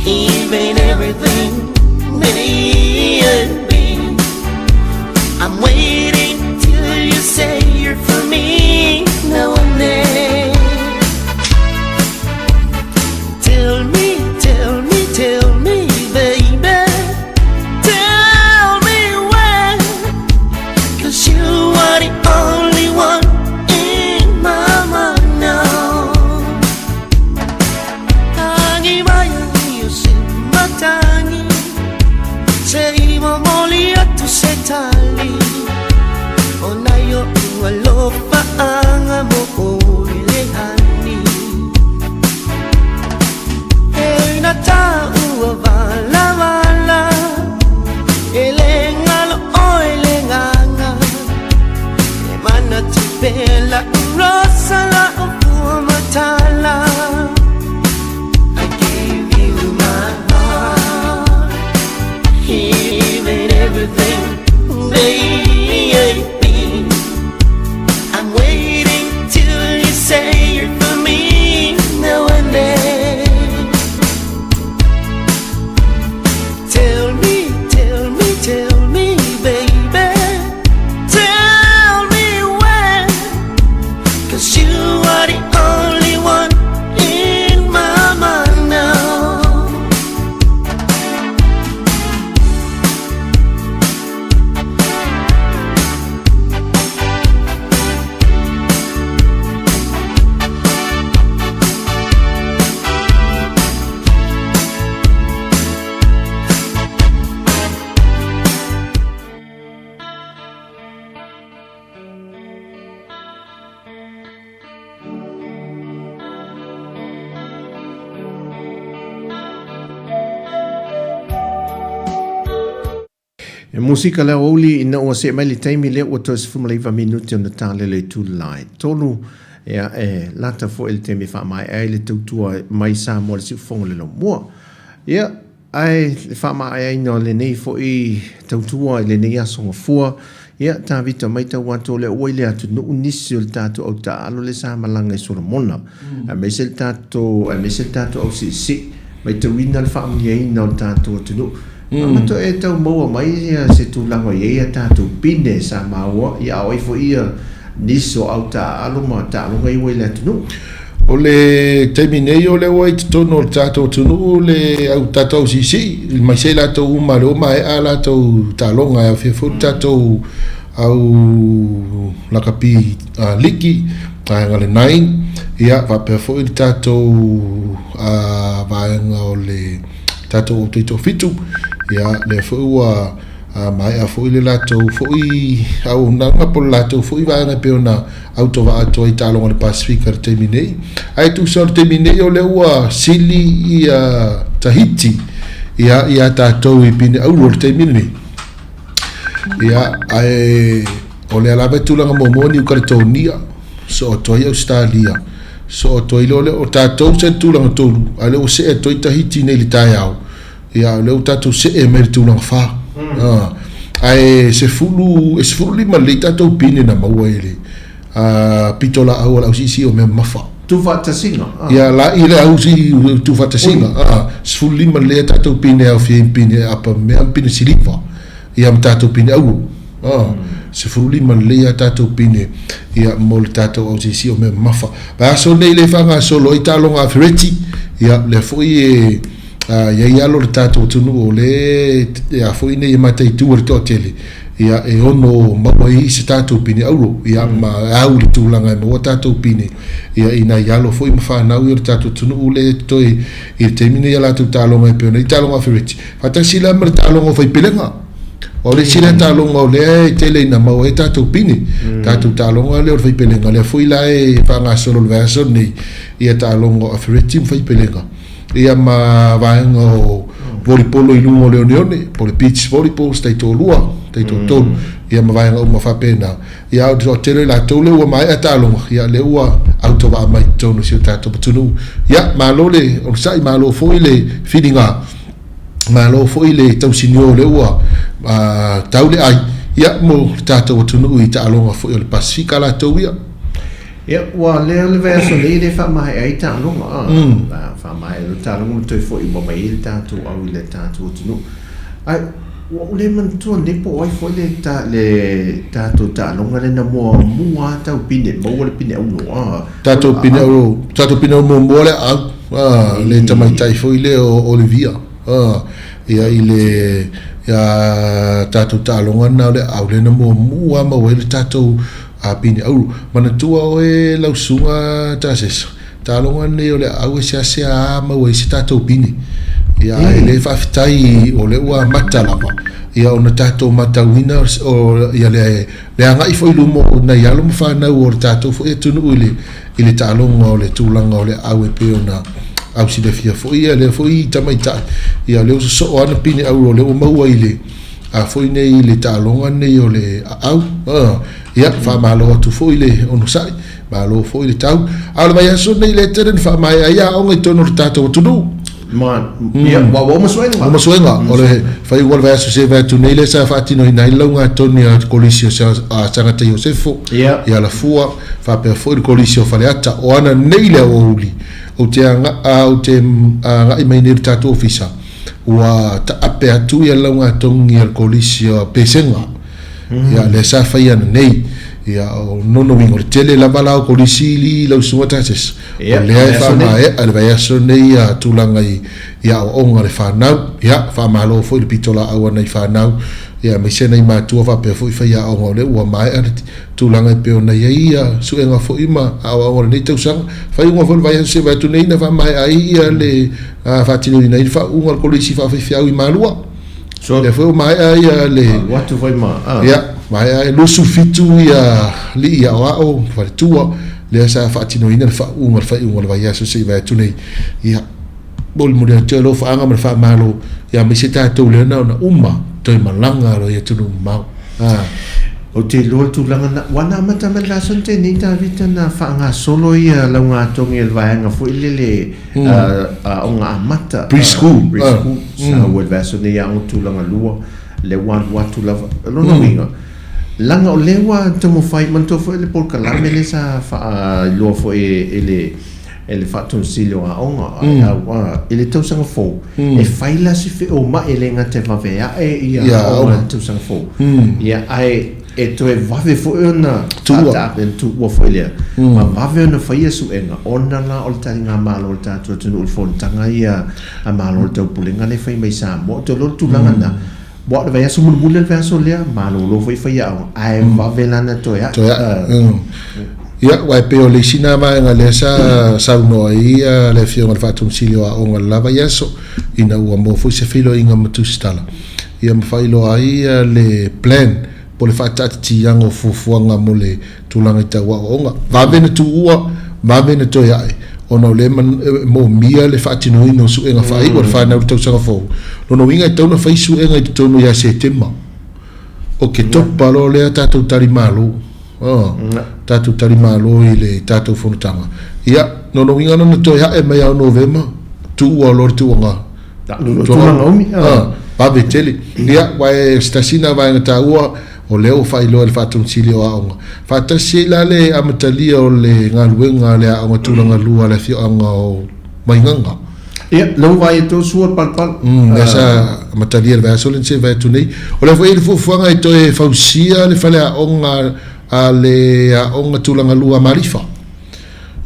Even everything baby I'm waiting till you say you're for me now and then Tell me, tell me, tell me, baby Tell me when 'Cause you are the only one in my mind now Tagi mai o se matangi Se i momoli atu se tali O nai o ua lofa anga mo o le hani E na ta ua vala vala E le ngalo o e le nganga E mana tu pela rosa la o fua matala I gave you my heart Even everything baby I'm waiting till you say you're for me now and then Tell me, tell me, tell me, baby Tell me when 'Cause you are the only one in my mind now E musika le aoauli ina ua see mai le taimi lea ua toe 19 minute ona tale le itu la e tolu ia e lata foi le taimi e faamaea ai le tautua mai Samoa le siufofoga o le laumua. Ia. Ae le faamaeaina o lenei foi tautua i lenei aso gafua, ia, Tavita, maitau atu o lea ua i le atunuu nisi o le tatou au taaalo lea sa malaga i Solomona, aemaise le tatou, aemaise le tatou au siisii, maitauina le faamanuiaina o le tatou atunuu. Matua e tau maua mai se tulaga o i ai a tatou pine sa maua, ia a o ai foi ia nisi o au taaalo ma taaloga ia ua i le atunuu. O le taimi nei o lea ua i totonu o le tatou atunuu le au tatou au siisii, aemaise i latou uma lea ua maea a latou taaloga e aofia foi le tatou au lakapi liki, vaega o le nine, ia faapea foi le tatou vaega o le tatou au taitoafitu, ia lea foi ua maea foi le latou foi auaunaga po o le latou foi vaega e pei ona autovaa atu ai i taaloga a le Pasefika i le taimi nei. Ae tusa o le taimi nei o lea ua sili ia Tahiti ia ia tatou i pine auro i le taimi lenei. Ia ae o lea lava e tulaga muamua Niu Kaletonia, soo atu ai Ausetalia, soo atu ai loa lea o tatou sa i le tulaga tolu, a o lea ua see atu ai Tahiti nei i le taeao. Ia, o lea ua tatou see mai i le tulaga fa. Ae 10, e 15 lelei tatou pine na maua i le pitolaau a le ausiisii o mea mamafa. Tuufaatasiga. Ia, la i le ausi tuufaatasiga. 15 lelei a tatou pine e aofia ai ma pine apa mea ma pine siliva. Ia ma tatou pine auro. 15 lelei a tatou pine ia mo le tatou ausiisii o mea mamafa. Vaiaso nei lea e faagasolo ai taaloga a Fereti. Ia, lea foi e Ā, i ai alo le tatou atunuu o le e a foi nei e mataitu e le toatele, ia, e ono maua ai se tatou pine auro, ia, ma au i le tulaga e maua tatou pine, ia, i nai alo foi ma fanau ia o le tatou atunuu lea e totoe i le taimi nei a latou taaloga e pei ona i ai taaloga a Fereti, faatasi la ma le taaloga o Faipelega. O le isi lea taaloga o lea e tele ina maua ai tatou pine, tatou taaloga lea o le Faipelega, lea foi la e faagasolo i le vaiaso lenei ia taaloga o Afereti ma Faipelega. ia ma vaega o volleyball i luga o le oneone, po o le beach volleyball, se taitoalua, taitoatolu, ia ma vaega uma faapena. Ia, a o le toatele o i latou lea ua maea taaloga, ia lea ua autovaa mai i totonu o si o tatou atunuu. Ia, malo le onosai, malo foi le filiga, malo foi le tausinio lea ua tau le ai, ia, mo le tatou atunuu i taaloga foi o le Pasefika latou ia. Ia, ua lea le vaiaso nei e le faamaea ai taaloga, a. Faamaea loa taaloga ma toe foi uma mai ai le tatou au i le tatou atunuu. Ae ua ou le manatua nei po o ai foi le ta, le tatou taaloga lea na muamua lava tau pine, maua le pine auro, a. Tatou pine auro, tatou pine auro muamua le aau, a, le tamaitai foi lea o Olivia, a, ia i le, ia tatou taaloga lena o le aau lea na muamua lava maua ai le tatou A pine auro. Manatua oe lau susuga Tasesa, taaloga lenei o le aau e seasea a maua ai se tatou pine. Ia ae le faafetai o lea ua amata lava ia ona tatou matauina o ia le le agai foi i luma o nai alo ma fanau o le tatou foi atunuu i le i le taaloga o le tulaga o le aau e pei ona au silafia foi ia lea foi tamaitai ia lea ua sosoo ana pine auro o lea ua maua i le a foi nei i le taaloga nei o le aau. Ia, faamalo atu foi le onosai, malo foi le tau. A o le vaiaso nei lea tele na faamaea ai aoga i totonu o le tatou atunuu. Ma, ia, ua ua uma suega. Uma suega. O le faaiuga o le vaiaso se vae atu nei lea sa faatinoina ai le laugatoni a le Kolisi o Sagata Iosefo i Alafua, faapea foi le Kolisi o Faleata. O ana nei le aoauli, ou te agai mai nei i le tatou ofisa, ua taape atu ia le laugatogi a le Kolisi o Pesega, ia lea sa fai ananei. Ia o lona uiga o le tele lava la o Kolisi i lau Susuga Tasesa, o lea e faamaea i le vaiaso lenei ia tulaga i aoaoga a le fanau. Ia faamalo foi le pitolaau a nai fanau, ia aemaise nai matua faapea foi faiaoga o lea ua maea le tulaga e pei ona i ai ia suega foi ma aoaoga o lenei tausaga. Faaiuga foi o le vaiaso se vae atu nei na faamaea ai ia le faatinoina ai le faauuga o le Kolisi Faafaifeau i Malua. So, lea foi ua maea ia le... Alu atu foi ma... Ia, maea e 27 ia alii aoao faletua, lea sa faatinoina le faauuga le faaiuga o le vaiaso se i vae atu nei. Ia, molimoli atu ai alofaaga ma le faamalo, ia aemaise tatou lea na ona uma toe malaga loa i atunuu mamao. Ou te iloa le tulaga na, ua na amata mai le vaiaso na tea nei Tavita na faagasolo ia laugatogi a le vaega foi lele aoga amata, Preschool, preschool, sa ua i le vaiaso nei aoga tulaga lua, lea ua alu atu lava. O lona uiga, leaga o lea ua taumafai, manatua foi le polokalame lea sa faailoa foi e le e le Faatonusili o Aoga, i le tausaga fou, e fai la si feoma'i e le gata e vave a'e ia aoga i le tausaga fou, ia ae e toe vave foi ona faataape, tuua foi lea, ma vave ona faia suega, ona la o le taligamalo a le tatou atunuu i le fonotaga ia a Malo o le Taupulega lea e fai mai i Samoa. Ou te iloa o le tulaga lena, aua o le vaiaso mulimuli le vaiaso lea, malolo foi faiaoga, ae vave la ona toe ae. Ia, aua e pei o le isi lena vaega lea sa saunoa ai le Afioga i le Faatonusili o Aoga i le la vaiaso, ina ua maua foi se feiloaiga ma Tusitala, ia ma faailoa ai le plan po o le faataatitiaga o fuafuaga mo le tulaga i tau aoaoga. Vave na tuua, vave na toe ae, ona o lea e moomia le faatinoina o suega faaiu a le fanau i le tausaga fou. Lona uiga e tatau ona fai suega i totonu ia Setema. Oketopa loa lea tatou talimalo, tatou talimalo i le tatou fonotaga. Ia, lona uiga la na toe ae mai ia Novema, tuua loa le tuuaga. Tulaga umi. Vave tele. Ia, aua o se tasi lena vaega taua, o lea ua faailoa e le Faatonusili o Aoga. Faatasi ai la le amatalia o le galuega a le Aoga Tulagalua a le afioaga o Vaigaga. Ia, lea ua vaai atu au sua le palapala. Lea sa amatalia i le vaiaso lea na se i vaai atu nei. O lea foi e i ai le fuafuaga e toe fausia le faleaoga a le Aoga Tulagalua a Malifa.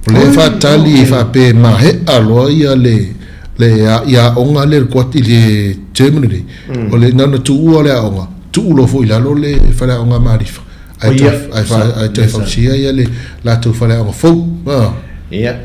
O lea e faatali faapea e maea loa ia le le ia aoga lea i le term lenei. O le na ona tuua o le aoga, tuu loa foi i lalo le faleaoga a Malifa. Ae ae toe fausia ia le latou faleaoga fou. Ia,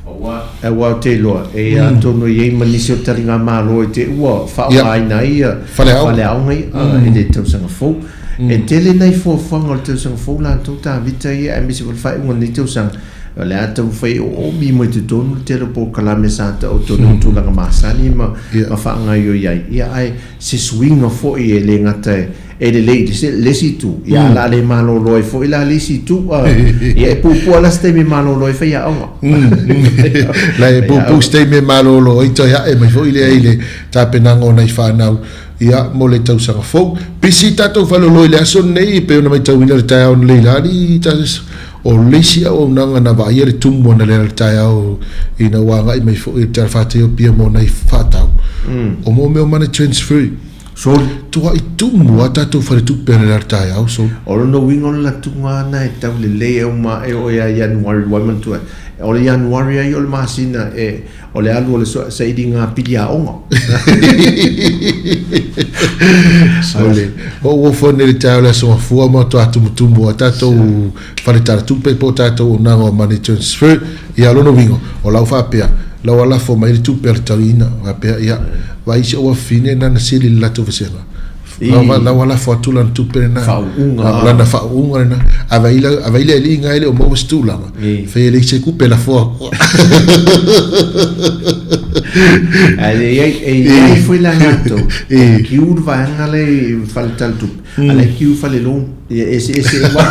aua ou te iloa, e atonu e i ai ma nisi o taligamalo i te i ua faaaogaina ai ia faleaoga ia i le tausaga fou. E tele nai fuafuaga o le tausaga fou latou Tavita ia aemaise foi le faaiuga o lenei tausaga, o le a taumafai e oomi mai totonu le tele o polokalame sa taoto i tulaga masani ma faagaoioi ai, ia ae se suiga foi e le gata e lelei i le isi itu, ia ae o le a le malolo ai foi la le isi itu, ia e puupuu lava la se taimi e malolo ai faiaoga. La e puupuu se taimi e malolo ai toe ae mai foi lea i le tapenaga o nai fanau Ia, mo le tausaga fou. Pisi tatou faleoloa i le aso lenei, e pei ona matauina i le taeao analeila la alii Tazes, o le isi auaunaga na vaaia le tumu analeila i le taeao ina ua agai mai foi i le talafatai o Apia mo nai faatau, o mo mea o money transfer. Soli. Tuai tumu lava tatou faletupe analeila i le taeao, soli. O lona uiga o le latuga lena e tau lelei e uma e oo ia Ianuari ua manatua ai. O le Ianuari ai o le masina e O le alu o le sailiga pili aoga. Sole, o ua ofo nei le taeao le Aso Gafua ma matua tumutumu a tatou fale tala tupe po o tatou auaunaga o money transfer. Ia, o lona uiga, o lau faapea, lau alafo mai le tupe a le tauina, faapea, ia, vaai si ou afafine na sili le latou vasega. Lau alafo atu lana tupe lena. Faauuga. Lana faauuga lena. A vai le alii nga e le o maua se tulaga. Fai e leai se kupe lafo atu. Ae e iai foi la latou. E kiu le vaega lea i fale tala tupe. A la e kiu fale loan. E eseese uma.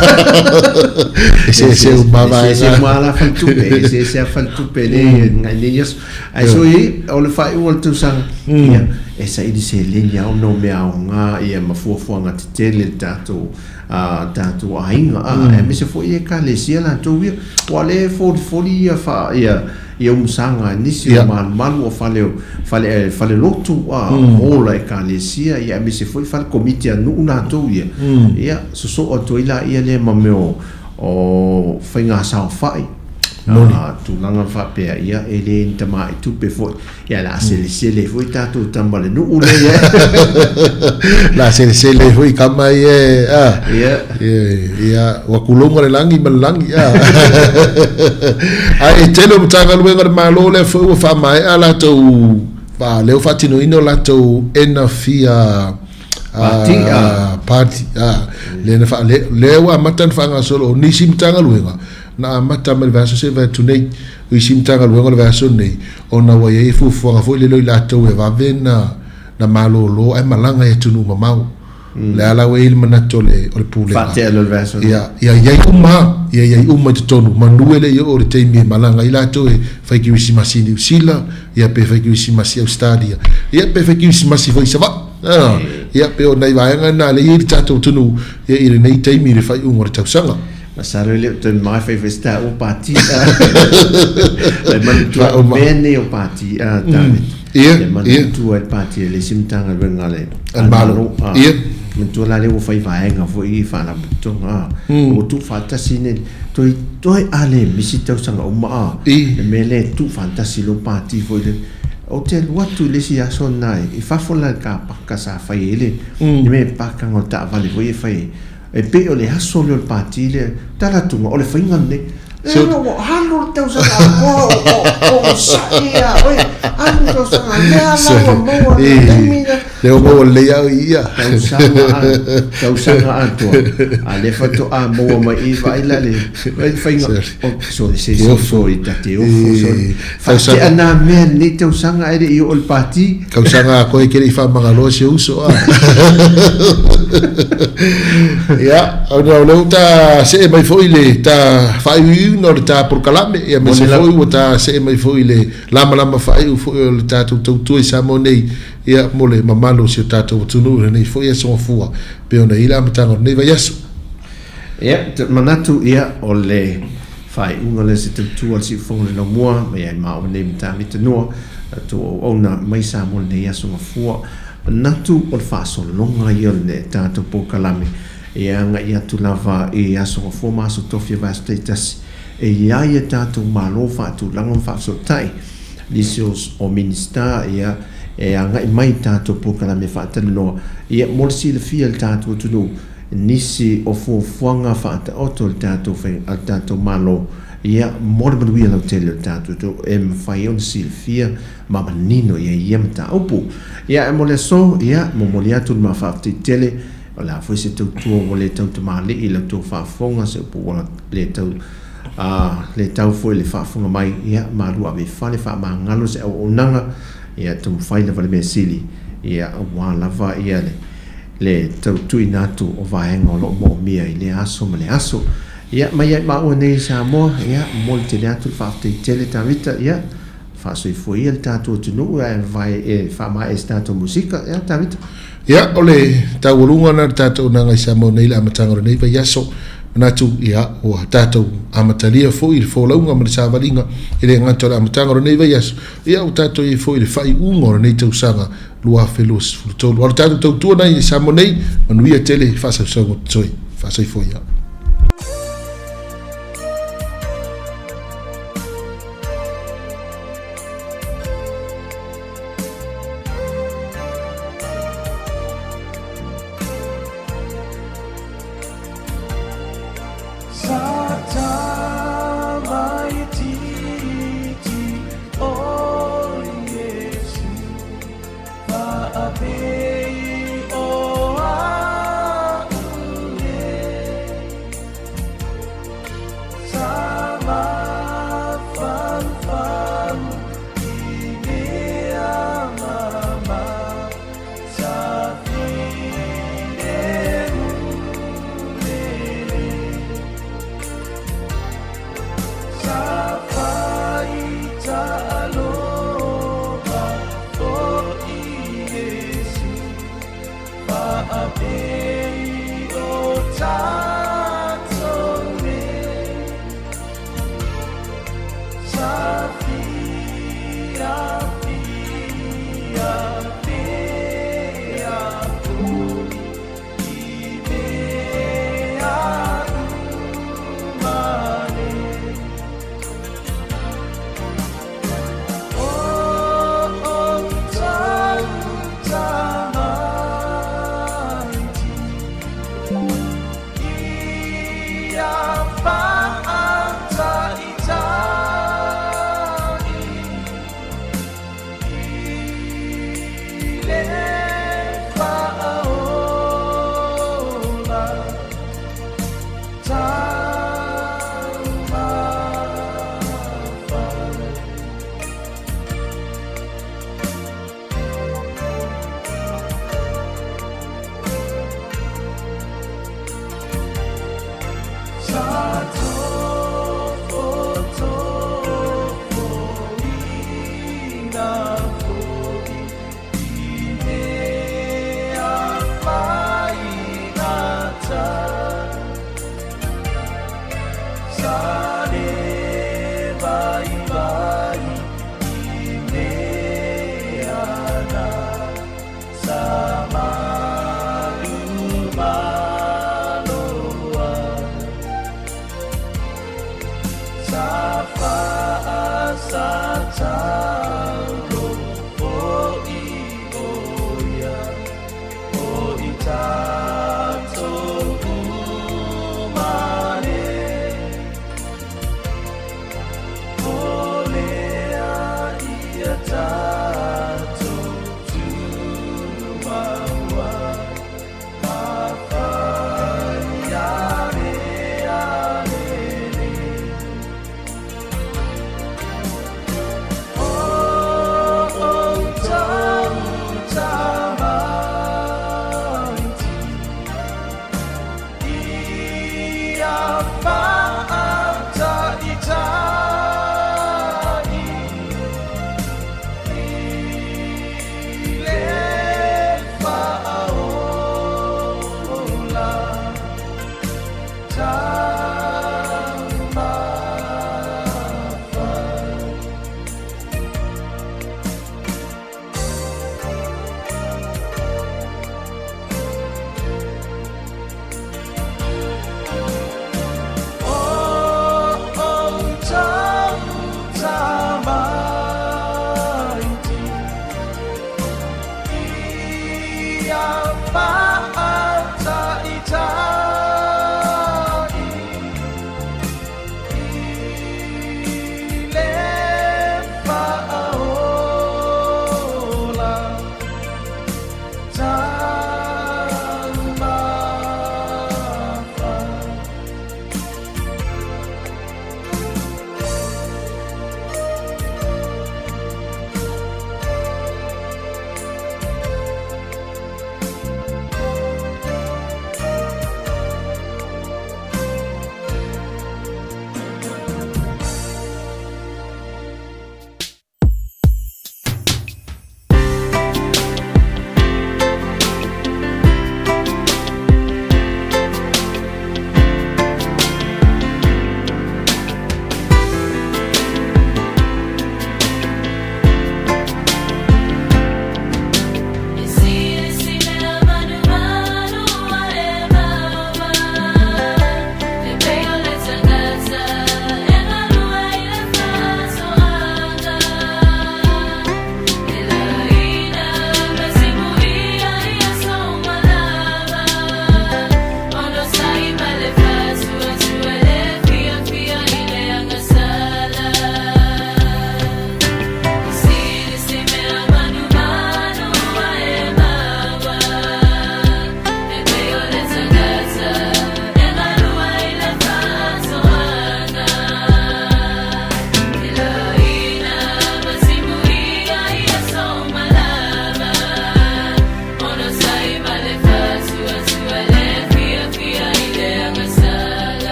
Eseese uma vaega. Eseese uma la fale tupe. Eseese a fale tupe le ngai nei aso. Ae so i, o le faaiuga o le tausaga, ia, e saili seleni lava ona o mea aoga ia ma fuafuaga tetele le tatou, tatou aiga, a, aemaise foi Ekalesia latou ia, aua o lea e folifoli ia fa, ia, ia umusaga e nisi o malumalu o fale, fale, fale lotu, a, hall a Ekalesia, ia, aemaise foi fale komiti a nuu latou ia, ia, sosoo atu ai laia lea ma mea o, o faiga saofai. Moni. Tulaga faapea, ia e le ni tamai tupe foi. Ia la selesele foi tatou tama le nuu lea ia. La selesele foi kama ia a. Ia. Ia ua kulonga le lagi ma le lagi a. Ae tele o Matagaluega a le Malo lea foi ua faamaea latou ba lea ua faatinoina o latou ena fia Party a. Party a. Lea na faa lea ua amata ona faagasolo o nisi Matagaluega Na amata mai le vaiaso se i vae atu nei, o isi Matagaluega o le vaiaso lenei, ona ua i ai fuafuaga foi lele o i latou e vave na malolo ae malaga i atunuu mamao. Le a la ua i ai le manatu o le, o le Pulega. Faatea loa le vaiaso nei. Ia, ia i ai uma, ia i ai uma i totonu, manu e le i oo i le taimi e malaga ai latou e fai kerisimasi i Niu Sila, ia pe fai kerisimasi i Ausetalia, ia pe fai kerisimasi foi i Savaii. A, ia pei o nai vaega na lea e i ai le tatou atunuu ia i lenei taimi i le faaiuga o le tausaga. Masalo e le o toe mamae fai foi se taua pati. E manatua o mea nei o pati a David. Ia, E manatua i le pati a le isi Matagaluega a le Malo. Ia. Manatua la lea ua fai vaega foi i faalapotopotoga a. Ua tuufaatasi nei toe toe a le misi tausaga uma a. Le mea lea e tuufaatasi loa pati foi lea. Ou te alu atu i le isi aso lena i fafo la i le car paka sa fai ai le mea pakaga o le taavale foi e fai ai. E pei o le aso lea o le pati lea, tala atu o le faiga lenei. E ua alu le tausaga atoa o onosai ia oe, alu le tausaga lea la ua maua le taimi lea. Lea ua maua lelei au i ia. Tausaga tausaga atoa. A lea faatoa maua mai i vaai la le vaai le faiga. Sorry, se sorry, ta te ofo, sorry. Faatea nā mea lenei tausaga ae le i oo i le pati. Tausaga a koe ke le i faamagaloa si ou uso a. Ia, ona o lea ua ta see mai foi le ta faaiuiuina o le ta polokalame, ia aemaise foi ua ta see mai foi le lamalama faaiu foi o le tatou tautua i Samoa nei, ia, mo le mamalu o si o tatou atunuu i lenei foi aso Gafua, pei ona i ai le amataga o lenei vaiaso. Ia, te manatu, ia, o le faaiuga lea se tautua a le Siufofoga o le Laumua, mai ai maua nei ma Tavita Noa, la outou auauna mai Samoa lenei aso Gafua. Manatu o le faasologa ia o le tatou polokalame e agai atu lava i aso Gafua ma aso Tofi o vaiaso taitasi e i ai a tatou Malo faatulaga ma faafesootai nisi o Minisita ia e agai mai i tatou polokalame faatalanoa ia mo le silafia e le tatou atunuu nisi o fuafuaga faataoto a le tatou a le tatou Malo, ia, mo le manuia lautele o le tatou atunuu, e mafai ai ona silafia ma manino i ai ia mataupu. Ia, ae mo le aso, ia, momoli atu le ma faafetai tele, o le a foi se tautua ua le tau tamalii i la outou faafofoga, se upu ua le tau, a, le tau foi le faafofoga mai, ia, malu ave i fale, faamagalo se auaunaga, ia, taumafai lava le mea sili, ia, aua lava ia le. le tau tuuina atu o vaega o lo o moomia i lea aso ma le aso. Ia, mai ai maua nei i Samoa, ia, momoli tele atu le faafetai tele Tavita, ia, faasoifua ia le tatou atunuu ae vae e faamaea i se tatou musika, ia, Tavita. Ia, o le taualuga lena o le tatou auaunaga i Samoa nei i le amataga o lenei vaiaso. Manatu, ia, ua tatou amatalia foi le folauga ma le savaliga e le gata o le amataga o lenei vaiaso, ia, ua tatou i ai foi i le faaiuga o lenei tausaga 2023. A o le tatou tautua nei i Samoa nei, manuia tele faasausauga o totoe. Faasoifua ia. Tatou.